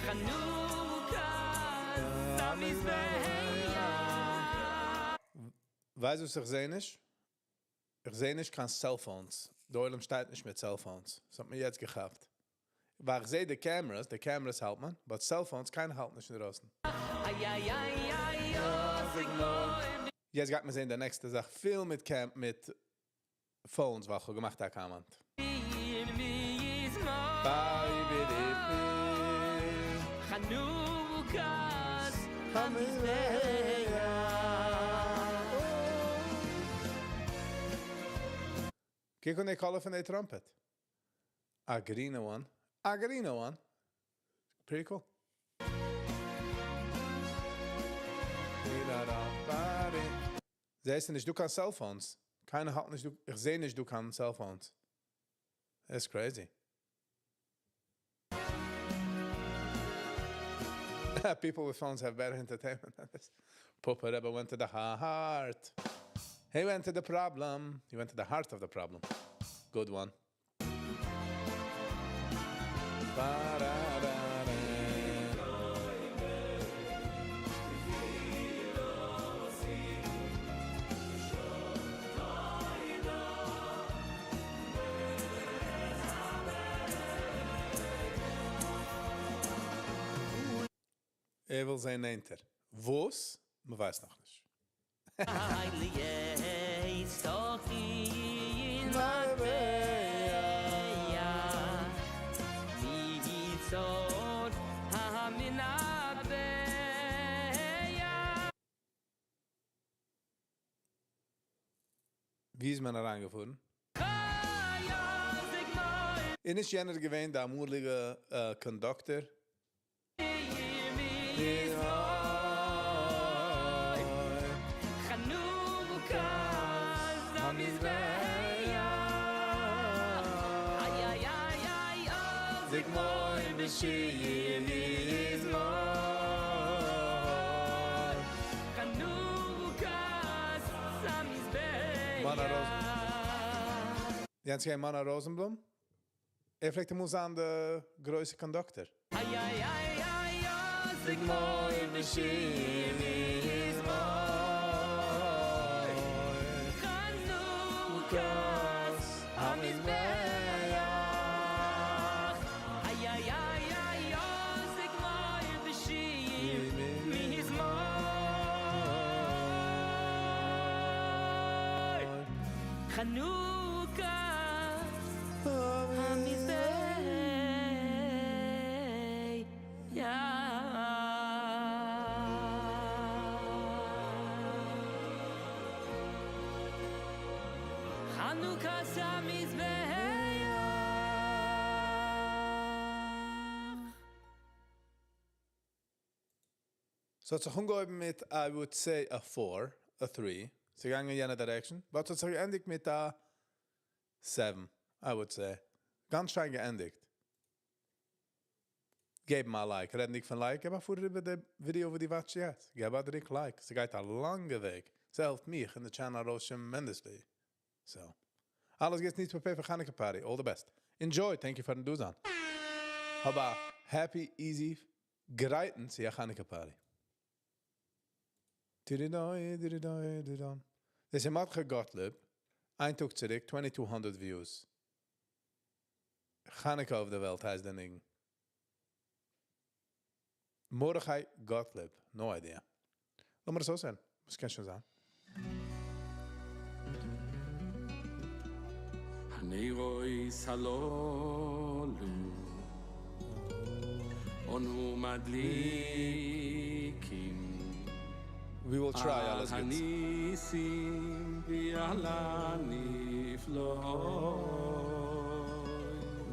חנוכת המזבח. ווייסט וואס איך זע נישט? איך זע נישט קיין cell phones. דער עולם שטייט נישט מיט cell phones. דאס האט מיר יעצט געכאפט. ווייל איך זע די cameras, די cameras האלט מען, but cell phones, קיינער האלט נישט אינדרויסן. איי איי איי איי יוזג מוי. יעצט גייט מען זען, די נעקסטע זאך, פיל מיט cam מיט phones, ווייל איך האב געמאכט א comment. מזמור. Bye, bitte. חנוכת המזבח. קוק אן די color פון די trumpet. A green one. A green one. Pretty cool. זעסט נישט דא קיין cell phones. קיינער האלט נישט דא, איך זע נישט דא קיין cell phones. That's crazy. People with phones have better entertainment than this. Papa Rebbe went to the heart. He went to the problem. He went to the heart of the problem. Good one. Ba-da-da-da. ער וויל זיין נענטער. וואס? מען ווייסט נאך נישט. הייליגע סטאכין מטבע מיצור. ווי איז מען אריינגעפארן? איז נישט יענער געווען די אמאליגע conductor? יענץ געווען מאנא ראזענבלום? ער פלעגט אמאל זיין די גרויסע conductor. ס'האט זיך אנגעהויבן מיט I would say a four, a three, ס'איז געגאנגען יענע direction, but ס'האט זיך געענדיגט מיט א seven, I would say. גאנץ שיין געענדיגט. געב א like. רעדנדיג פון like, געב א פאר איבער די ווידיאו וואו דו watch סט יעצט. געב א דריק like. ס'גייט א לאנגע וועג. ס'העלפט מיך און די channel ארויס tremendously. So. אלעס גוטס need to prepare for Hanukkah party. All the best. Enjoy. Thank you פארן דא זיין. האב א happy, easy גרייטן צו א Hanukkah party. דאס איז מרדכי גאטליב. איין טאג צוריק, 2200 views. חנוכה אויף דער וועלט הייסט דער ניגון. מרדכי גאטליב, no idea. לאמיר עס אויסהערן. וואס קען שוין זיין? הנרות הללו אנו מדליקים. We will try אלעס גוטס. הניסים ועל הנפלאות.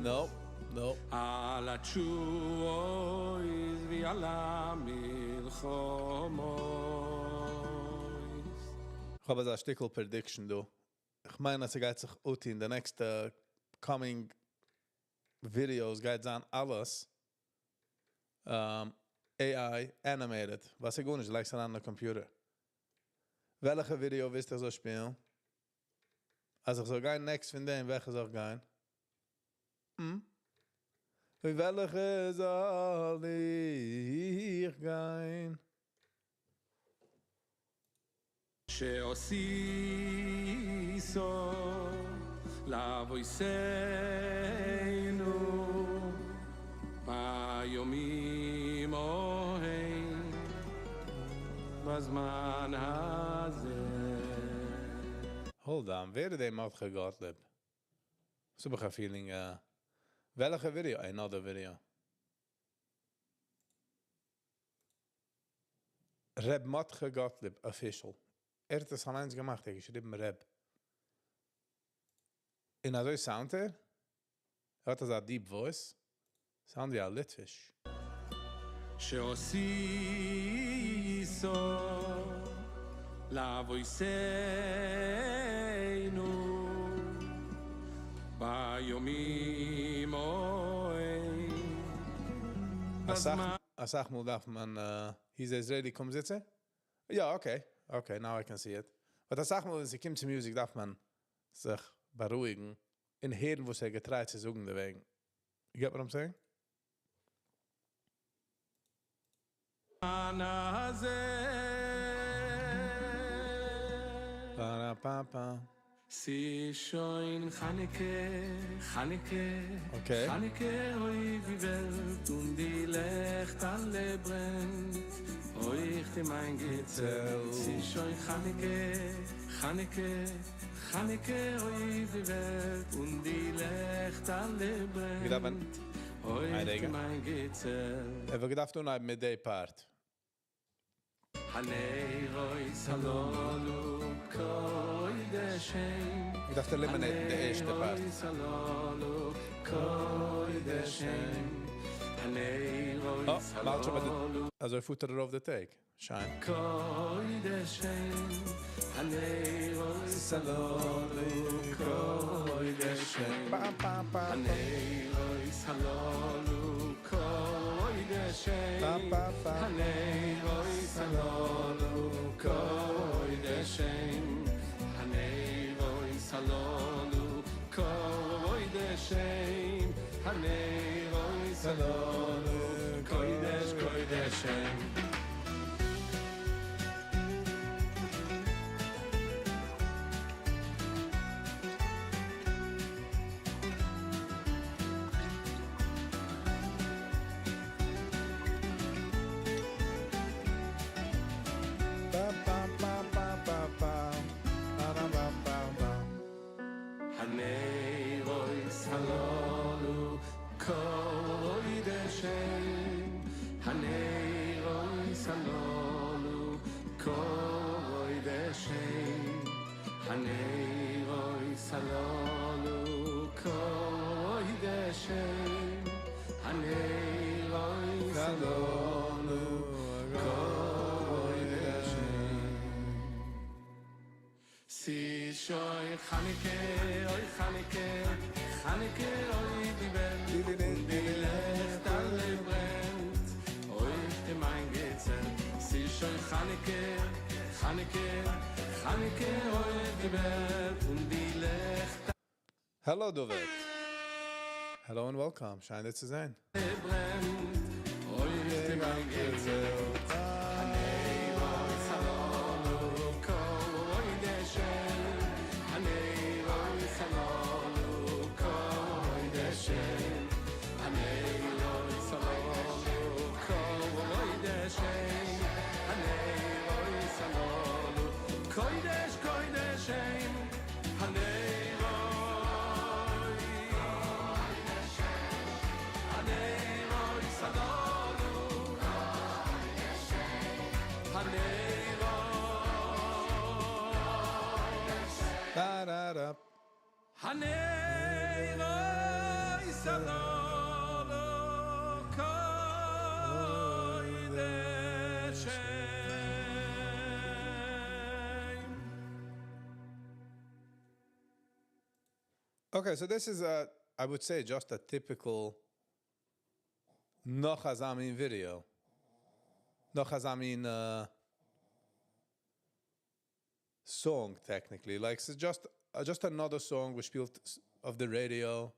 No, no. על התשועות ועל המלחמות. איך האב אזא שטיקל prediction דא. איך מיין אז ס'גייט זיך אויסטון, the next coming videos גייט זיין אלעס AI animated. וואס איך גארנישט, לייגסט אריין אין די computer. וועלכע ווידיאו ווילסטו איך זאל שפילן? אז איך זאל גיין next פון דעם, וועלכע זאל איך גיין? וועלכע זאל איך גיין? שעשית לאבותינו בימים ההם בזמן הזה. Hold on, ווער איז דער מרדכי גאטליב? וואס האב איך א feeling, וועלכע ווידיאו? Another video. ר' מרדכי גאטליב, official. ער האט עס אליינס געמאכט, ער האט געשריבן ר'. און אזוי sound ער? ער האט אזא deep voice. Sound ווי א ליטוויש. שעשית לאבותינו בימים ההם. אסאך מאל דארף מען, he's a Israeli קומזיצער? יא, okay. Okay, now I can see it. But אסאך מאל ווען ס'קומט צו music דארף מען זיך בארואיגן און הערן וואס ער גע try ט צו זאגן דערוועגן. You get what I'm saying? הזה. Pa pa pa. ס'איז שוין חנוכה, חנוכה, Okay. חנוכה אויף די וועלט און די ליכט אלע ברענט, אויך אין מיין געצעלט. ס'איז שוין חנוכה, חנוכה, חנוכה אויף די וועלט און די ליכט אלע ברענט, אויך אין מיין געצעלט. ער וואלט געדארפט אנהייבן מיט די part. הנרות הללו קודש הם. מ'דארף eliminate די ערשטע part. Oh, מ'האלט שוין ביי די, אזוי פארט ער ארויף די טעג. שיין. Hello David. Hello and welcome. שיין דיר צו זען. Okay, so this is a, I would say, just a typical נאך אזא מין video. נאך אזא מין song, technically. Like, it's just another song וואס שפילט אויף the radio.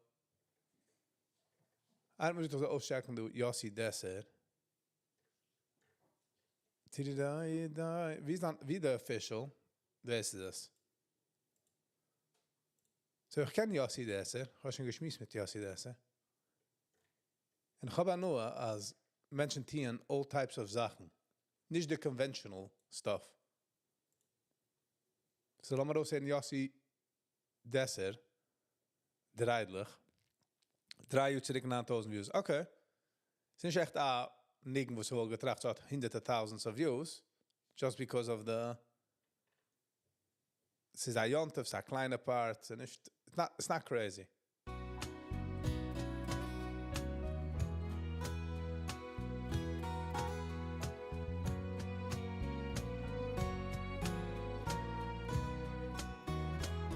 איינער מוז דאך אויסטשעקן דא Yossi Desser. ווי איז דאן, ווי די official? ווער איז דאס? So איך קען Yossi Desser, איך האב שוין געשמועסט מיט Yossi Desser. און איך האב הנאה אז מענטשן טוען all types of זאכן. נישט די conventional stuff. So לאמיר אויסהערן Yossi Desser, דריידלעך. 3 יאר צוריק 9000 views. Okay. ס'איז נישט עכט א ניגון וואס איך וואלט געטראכט, ס'האט הונדערטער thousands of views. Just because of the... ס'איז א יום טוב, ס'איז א קליינע part, ס'איז נישט... It's not crazy.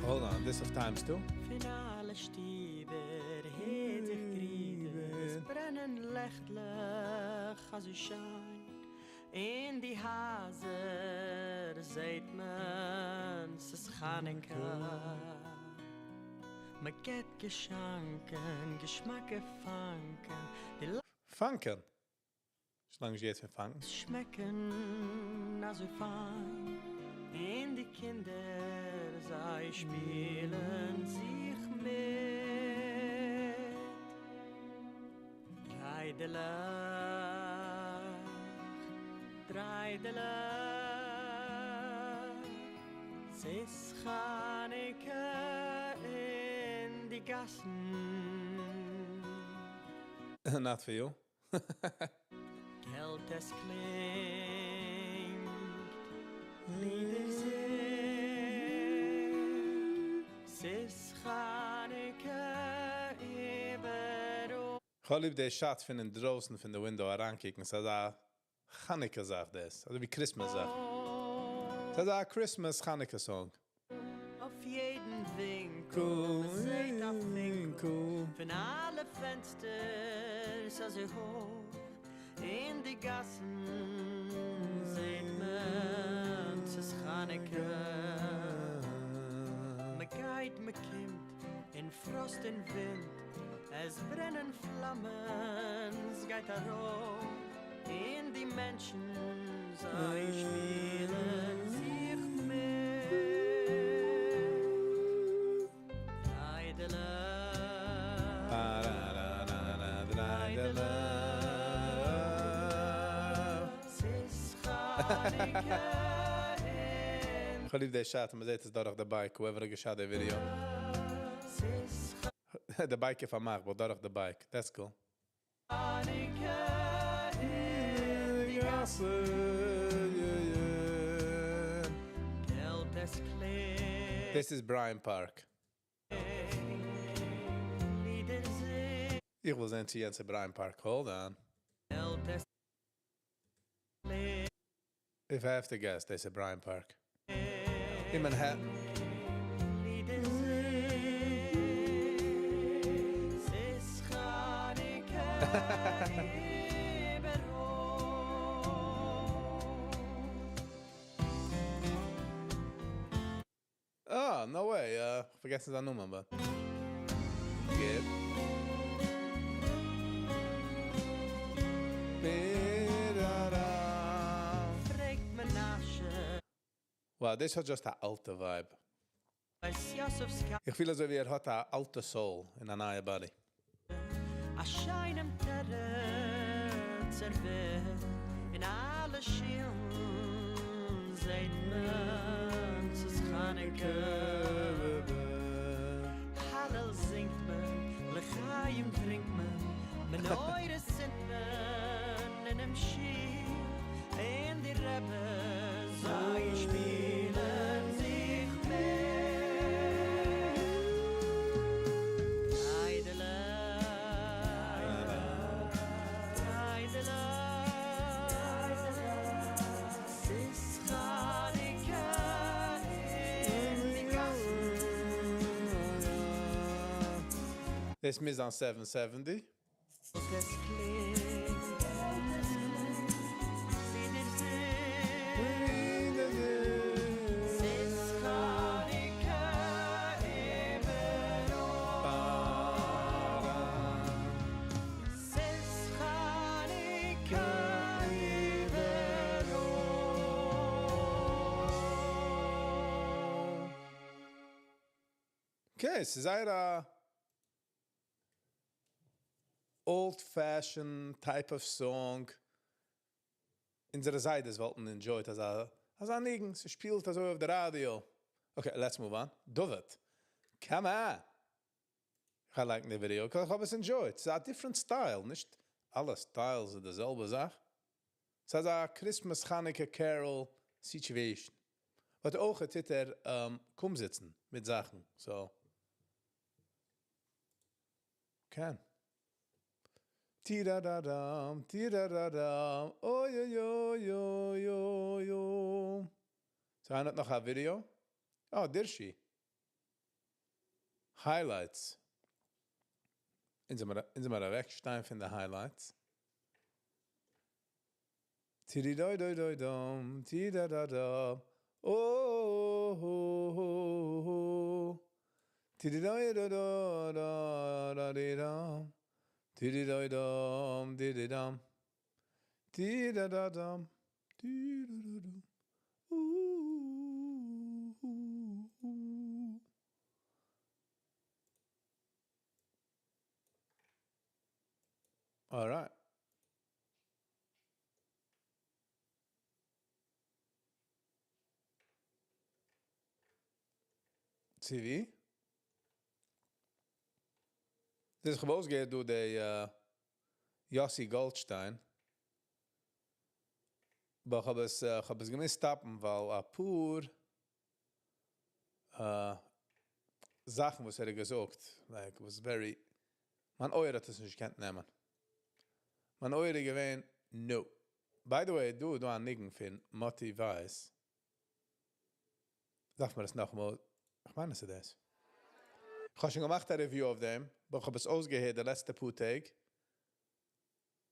Hold on, this of times two. פון אלע שטיבער הערט זיך גערודער, עס ברענען לעכטלעך, אזוי שיין. אין די הייזער זעט מען, ס'איז חנוכה. מען גיט געשאנקען, געשמאקע פאנקען. די פאנקען? שוין לאנג נישט געהערט פון פאנקען. שמעקן אזוי פיין. אין די קינדער, זיי שפילן זיך מיט. דריידלעך, דריידלעך, ס'איז חנוכה אין די גאסן. Not for you. געלט עס קלינגט, לידער זינגט, ס'איז חנוכה איבעראל. כ'האב ליב די shot פון אינדרויסן פון די window אריינקוקן, ס'איז א חנוכה זאך דאס, אזוי ווי Christmas זאך. ס'איז א Christmas חנוכה song. אויף יעדן ווינקל מ'זעט א פינקל פון אלע פענסטערס אזוי הויך אין די גאסן זעט מען ס'איז חנוכה מ'גייט מ'קומט אין פראסט און ווינט עס ברענען פלאמען ס'גייט א רויך און די מענטשן זיי שפילן זיך מיט דריידעלעך דריידעלעך ס'איז חנוכה אין. כ'האב ליב די shot, מ'זעט עס דורך די bike, whoever האט גע shot די video. ס'איז די bike איז פארמאכט, but דורך די bike. That's cool. חנוכה אין די גאסן. געלט עס קלינגט. This is Bryant Park. לידער זינגט. איך וויל זען צו יענץ איז Bryant Park. Hold on. געלט עס קלינגט. If I have to guess, they say Bryant Park. In Manhattan. לידער זינגט. ס'איז חנוכה איבעראל. Oh, no way. פארגעסן זיין נאמען, but. Good. פרעגט מנשה. Wow, דאס האט just א אלטע vibe. ווייס יוסף'ס איך פיל אזוי ווי ער האט א אלטע soul אין א נייע body. א שיינעם תירוץ ער וויל אין אלע שולן זעט מען ס'איז חנוכה הלל זינגט מען לחיים טרינקט מען מנורה צינדט מען אינעם שול און די רעבעס זיי שפילן זיך מיט דריידעלעך דריידעלעך ס'איז חנוכה אין די גאסן. דאס מוז זיין 770. עס קלינגט, לידער זינגט. ס'איז חנוכה איבעראל. ס'איז חנוכה איבעראל. Okay, ס'איז זייער א old-fashioned type of song. אונזערע זיידעס וואלטן enjoyed אזא אזא ניגון, ס'שפילט אזוי אויף די radio. Okay, let's move on. David, come on. איך like די video, איך האב עס enjoyed. ס'איז א different style, נישט אלע styles זענען די זעלבע זאך. ס'איז א Christmas Hanukkah carol situation. But אויך טוט ער קומזיצן מיט זאכן, so. קען. Ti-da-da-dam, ti-da-da-dam, oy oy oy oy oy oy. So איינער האט נאך א video? Oh, Dirshi. Highlights. אונז זעמיר אוועקשטיין פון די highlights. Ti-di-doi-doi-doi-dum, ti-da-da-da, oh, oh, oh, oh. Ti-di-doi-doi-doi-da-da-di-dum. Ti-di-doi-dum, di-di-dum. Ti-da-da-dum, ti-da-da-dum. Ooh, ooh, ooh. All right. TV? דאס געוואוסט גייט דורך די Yossi Goldstein. אבער איך האב עס געמוזט stop ן, ווייל א פאר זאכן וואס ער האט געזאגט, like, was very, מיין אויער האט עס נישט געקענט נעמען. מיין אויער איז געווען, no. By the way, דא איז דא א ניגון פון מאטי ווייס. דארף מען עס נאכאמאל, איך מיין עס איז דאס. איך האב שוין געמאכט א review אויף דעם, אבער איך האב עס אויסגעהערט די לעצטע פאר טעג.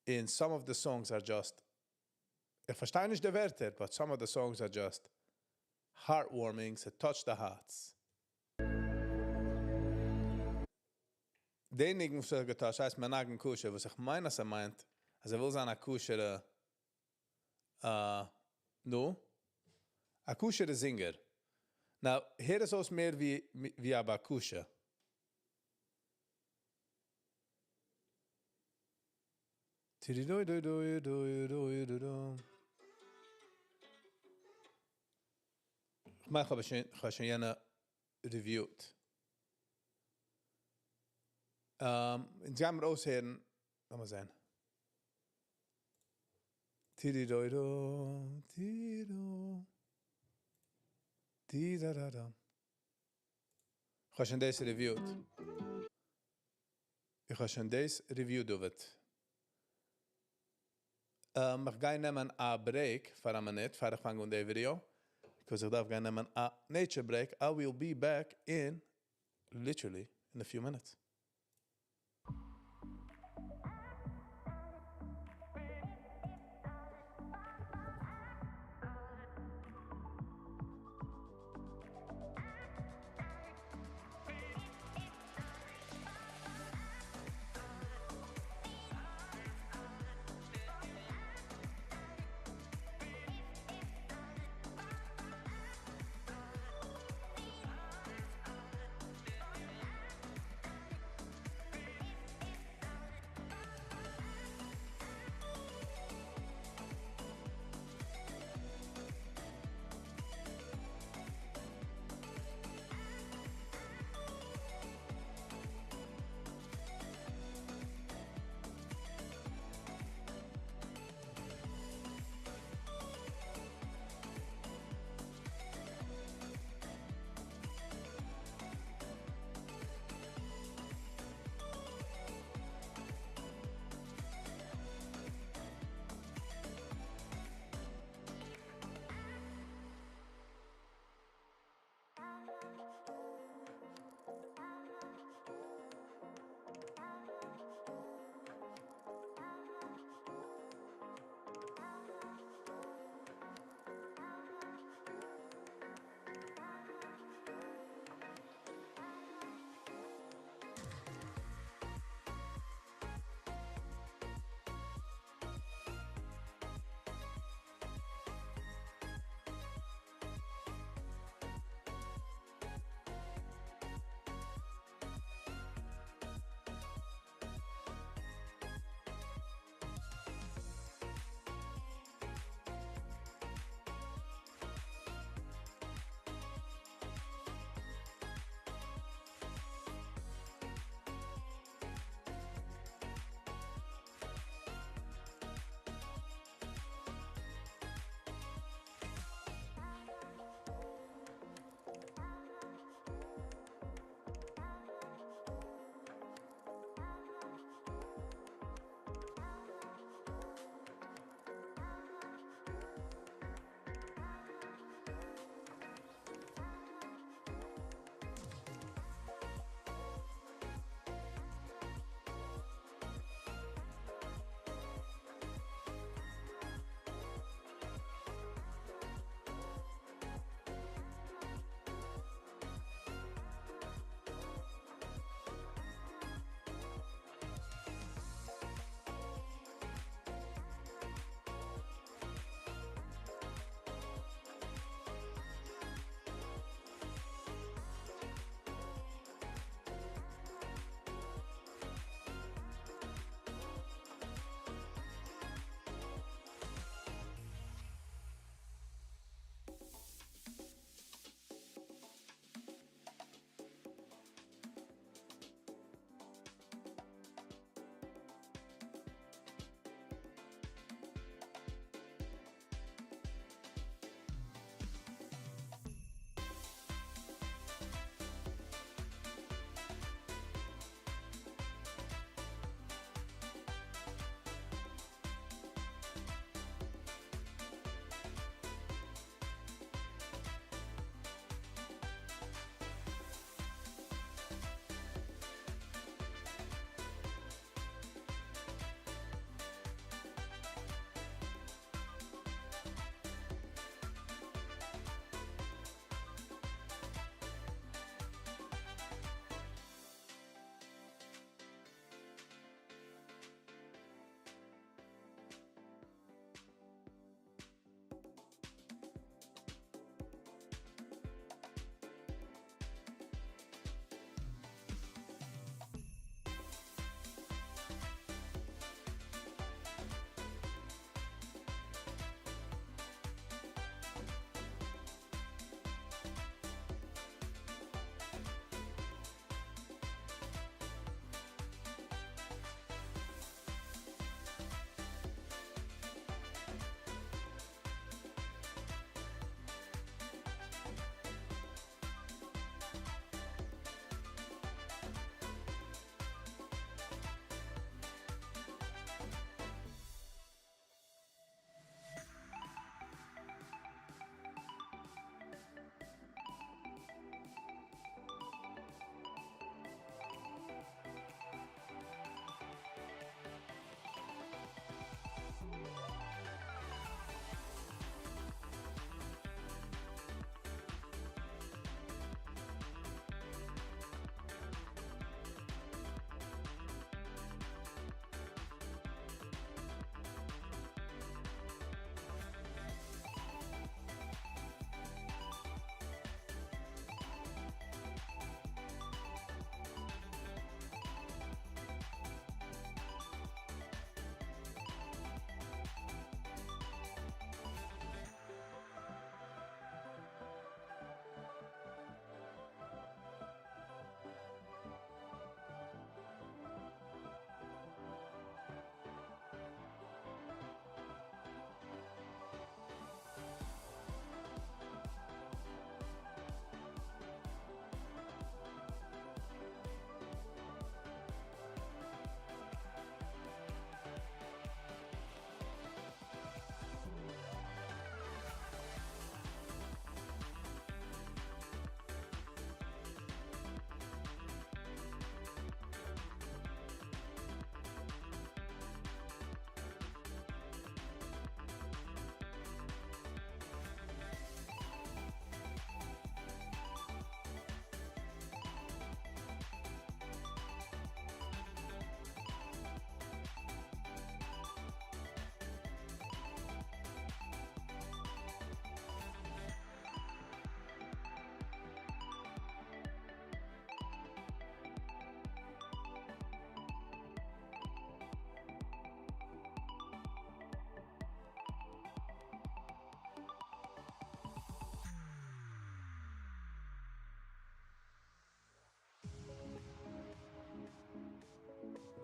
And some of the songs are just, איך פארשטיי נישט די ווערטער, but some of the songs are just heartwarming, so touch the hearts. די ניגון וואס ער האט געטוישט הייסט מנגן כשר, וואס איך מיין אז ער מיינט, אז ער וויל זיין א כשר'ע, נו, א כשר'ע זינגער. Now, הערט עס אויס מער ווי א בקשה. טי-די-דוי-דוי-דוי-דוי-דוי-דוי-דוי. איך מיין, איך האב שוין יענע reviewed. אונז גייען מיר אויסהערן, לאמיר זען. טי-די-דוי-דוי, טי-דו, טי-דא-דא-דא. איך האב שוין דאס reviewed. איך האב שוין דאס reviewed, דוד. איך גיי נעמען א break פאר א מינוט, פאר איך פאנג אן די video. Because איך דארף גיין נעמען א nature break. I will be back in, literally, in a few minutes.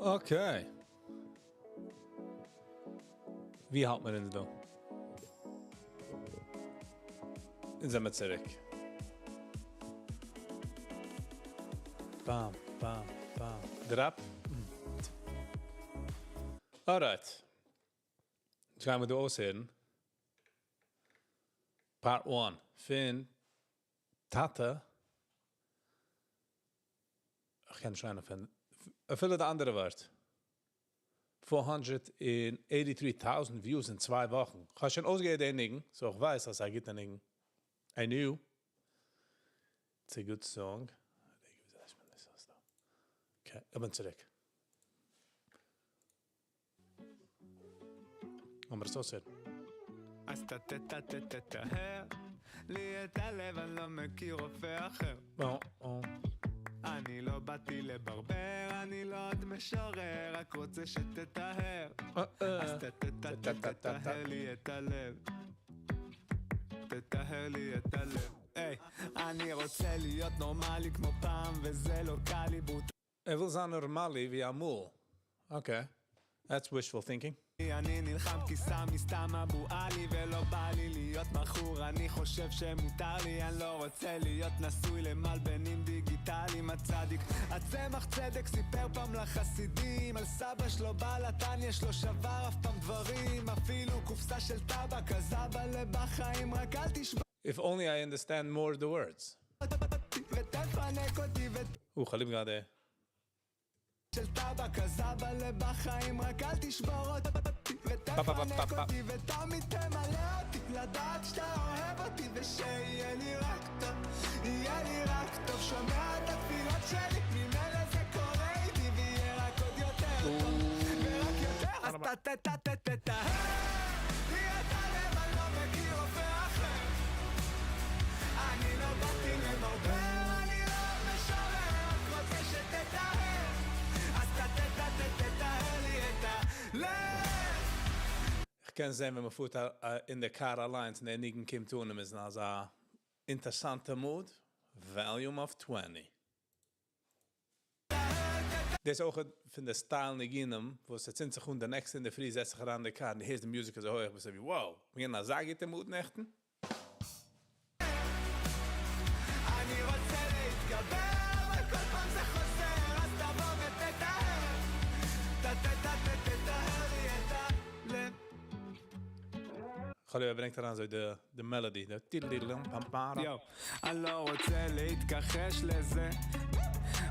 Okay. ווי האלט מען אונז דא? אונז זעמיר צוריק. באם, באם, באם. Drop. Alright. יעצט גייען מיר דא אויסהערן. Part 1 פון טאטע. איך קען שוין פון אפילו די אנדערע ווארט. 483,000 views אין 2 וואכן. איך האב שוין אויסגעהערט דעם ניגון, so איך ווייס, אז ער גיט א ניגון. I knew. It's a good song. Okay, איך בין צוריק. לאמיר עס אויסהערן. אז תתתתתתהר לי את הלב, אני לא מכיר רופא אחר. או, או. אני לא באתי לברבר, אני לא עוד משורר, רק רוצה שתטהר. אז תתתתתתהר לי את הלב. תטהר לי את הלב. היי, אני רוצה להיות נורמלי כמו פעם, וזה לא קל לי בוט. ער וויל זיין נארמאלי ווי אמאל. Okay. That's wishful thinking. אני נלחם כי סמי סתם אבו עלי ולא בא לי להיות מכור אני חושב שמותר לי אני לא רוצה להיות נשוי למלבנים דיגיטליים הצדיק הצמח צדק סיפר פעם לחסידים על סבא שלו בעל התניא שלו שבר אף פעם דברים אפילו קופסה של טבק אז אבא לבחיים רק אל תשבר If only I understand more the words. ותפנק אותי ות... או, חלים גראדע. של טבק אז אבא לבחיים רק אל תשבור אותי ותפנק אותי ותמיד תמלא אותי לדעת שאתה אוהב אותי ושיהיה לי רק טוב יהיה לי רק טוב שומע את התפילות שלי ממילא זה קורה איתי ויהיה רק עוד יותר טוב ורק יותר אז תתתתתתהר לי את הלב אני לא מכיר רופא אחר אני לא באתי לברבר אני לא משורר רק רוצה שתטהר אז תתתתתתהר לי את הלב איך קען זען, ווען מען פארט אין די car אליין, און דער ניגון קומט אן, און איז אזא אינטערעסאנטע mood. Volume of 20. דאס איז אויך פון די style ניגונים, וואו עס צינדט זיך אן, די next אינדערפרי זעצט זיך אריין אין די car, און דו הערסט די music אזוי הויך, ביסט אזוי ווי, wow, מיר גייען אזא גוטע mood נעכטן. אני רוצה להתגבר, אבל כל פעם זה חוזר, אז תבוא ותטהר. תתתתתתהר לי את הלב. חלילה ברענגט אריין אזוי די melody, די טידלידלום, פאם פאם. יו, אני לא רוצה להתכחש לזה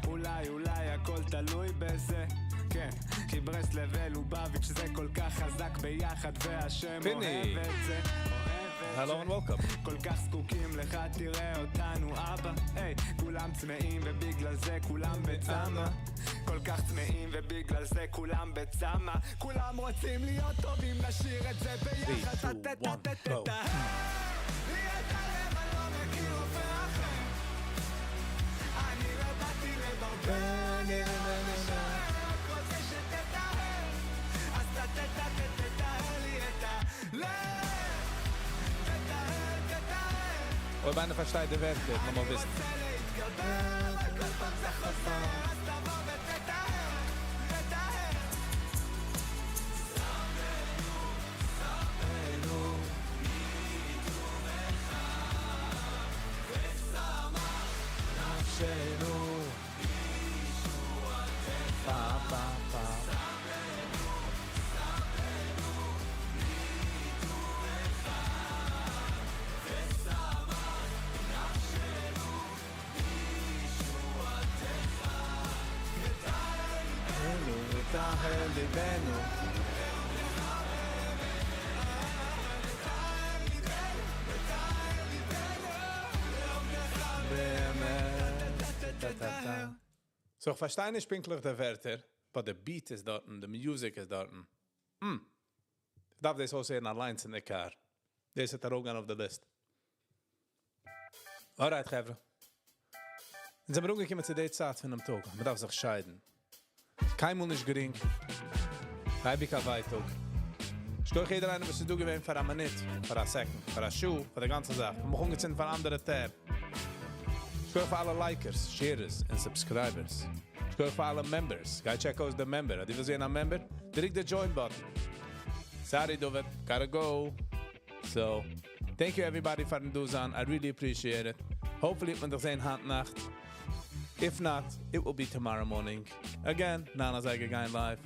אולי אולי הכל תלוי בזה כן, כי ברסלב ולובביץ' זה כל כך חזק ביחד והשם פיני. אוהב את זה אוהב את Hello זה. and welcome. כל כך זקוקים לך, תראה אותנו אבא היי, כולם צמאים ובגלל זה כולם בצמא כל כך צמאים ובגלל זה כולם בצמא כולם רוצים להיות טובים, נשאיר את זה ביחד Three, two, one, go. לי את הלב, אני לא מכיר רופא אחר אני לא באתי לברבר, אני לא משורר, רק רוצה שתטהר אז תתתתתתהר לי את הלב תטהר, תטהר אויב איינער פארשטייט די ווערטער, לאמיר אני וויסן. רוצה להתגבר, אבל כל פעם זה חוזר אז תבוא ותטהר, תטהר נפשנו. פה, פה, פה. וטהר ליבנו. באמת. So, איך פארשטיי נישט פינקטליך די ווערטער, but the beat איז דארטן, the music איז דארטן. איך דארף דאס אויסהערן אליין אין די car. דאס וועט ארויפגיין אויף די list. Alright, חברה. אונז זעמיר אנגעקומען צו די צייט פון דעם טאג. מען דארף זיך שיידן. קיינמאל נישט גרינג. אייביג א ווייטאג. שכוח יעדער איינער, וואס איז דא געווען פאר א מינוט, פאר א second, פאר א שעה, פאר די גאנצע זאך. מיר האבן אנגעצינדן פאר אנדערע tab. שכוח פאר אלע likers, sharers און subscribers. שכוח פאר אלע members. גיי check אויס די member. אז דו ווילסט ווערן א member, דריק די join button. Sorry, David. Gotta go. So, thank you everybody פארן דא זיין. I really appreciate it. Hopefully, וועט מען זיך זען היינט נאכט. If not, it will be tomorrow morning. Again, 9 אזייגער גיין live.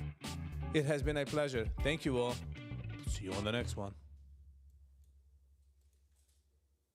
It has been a pleasure. Thank you all. See you on the next one.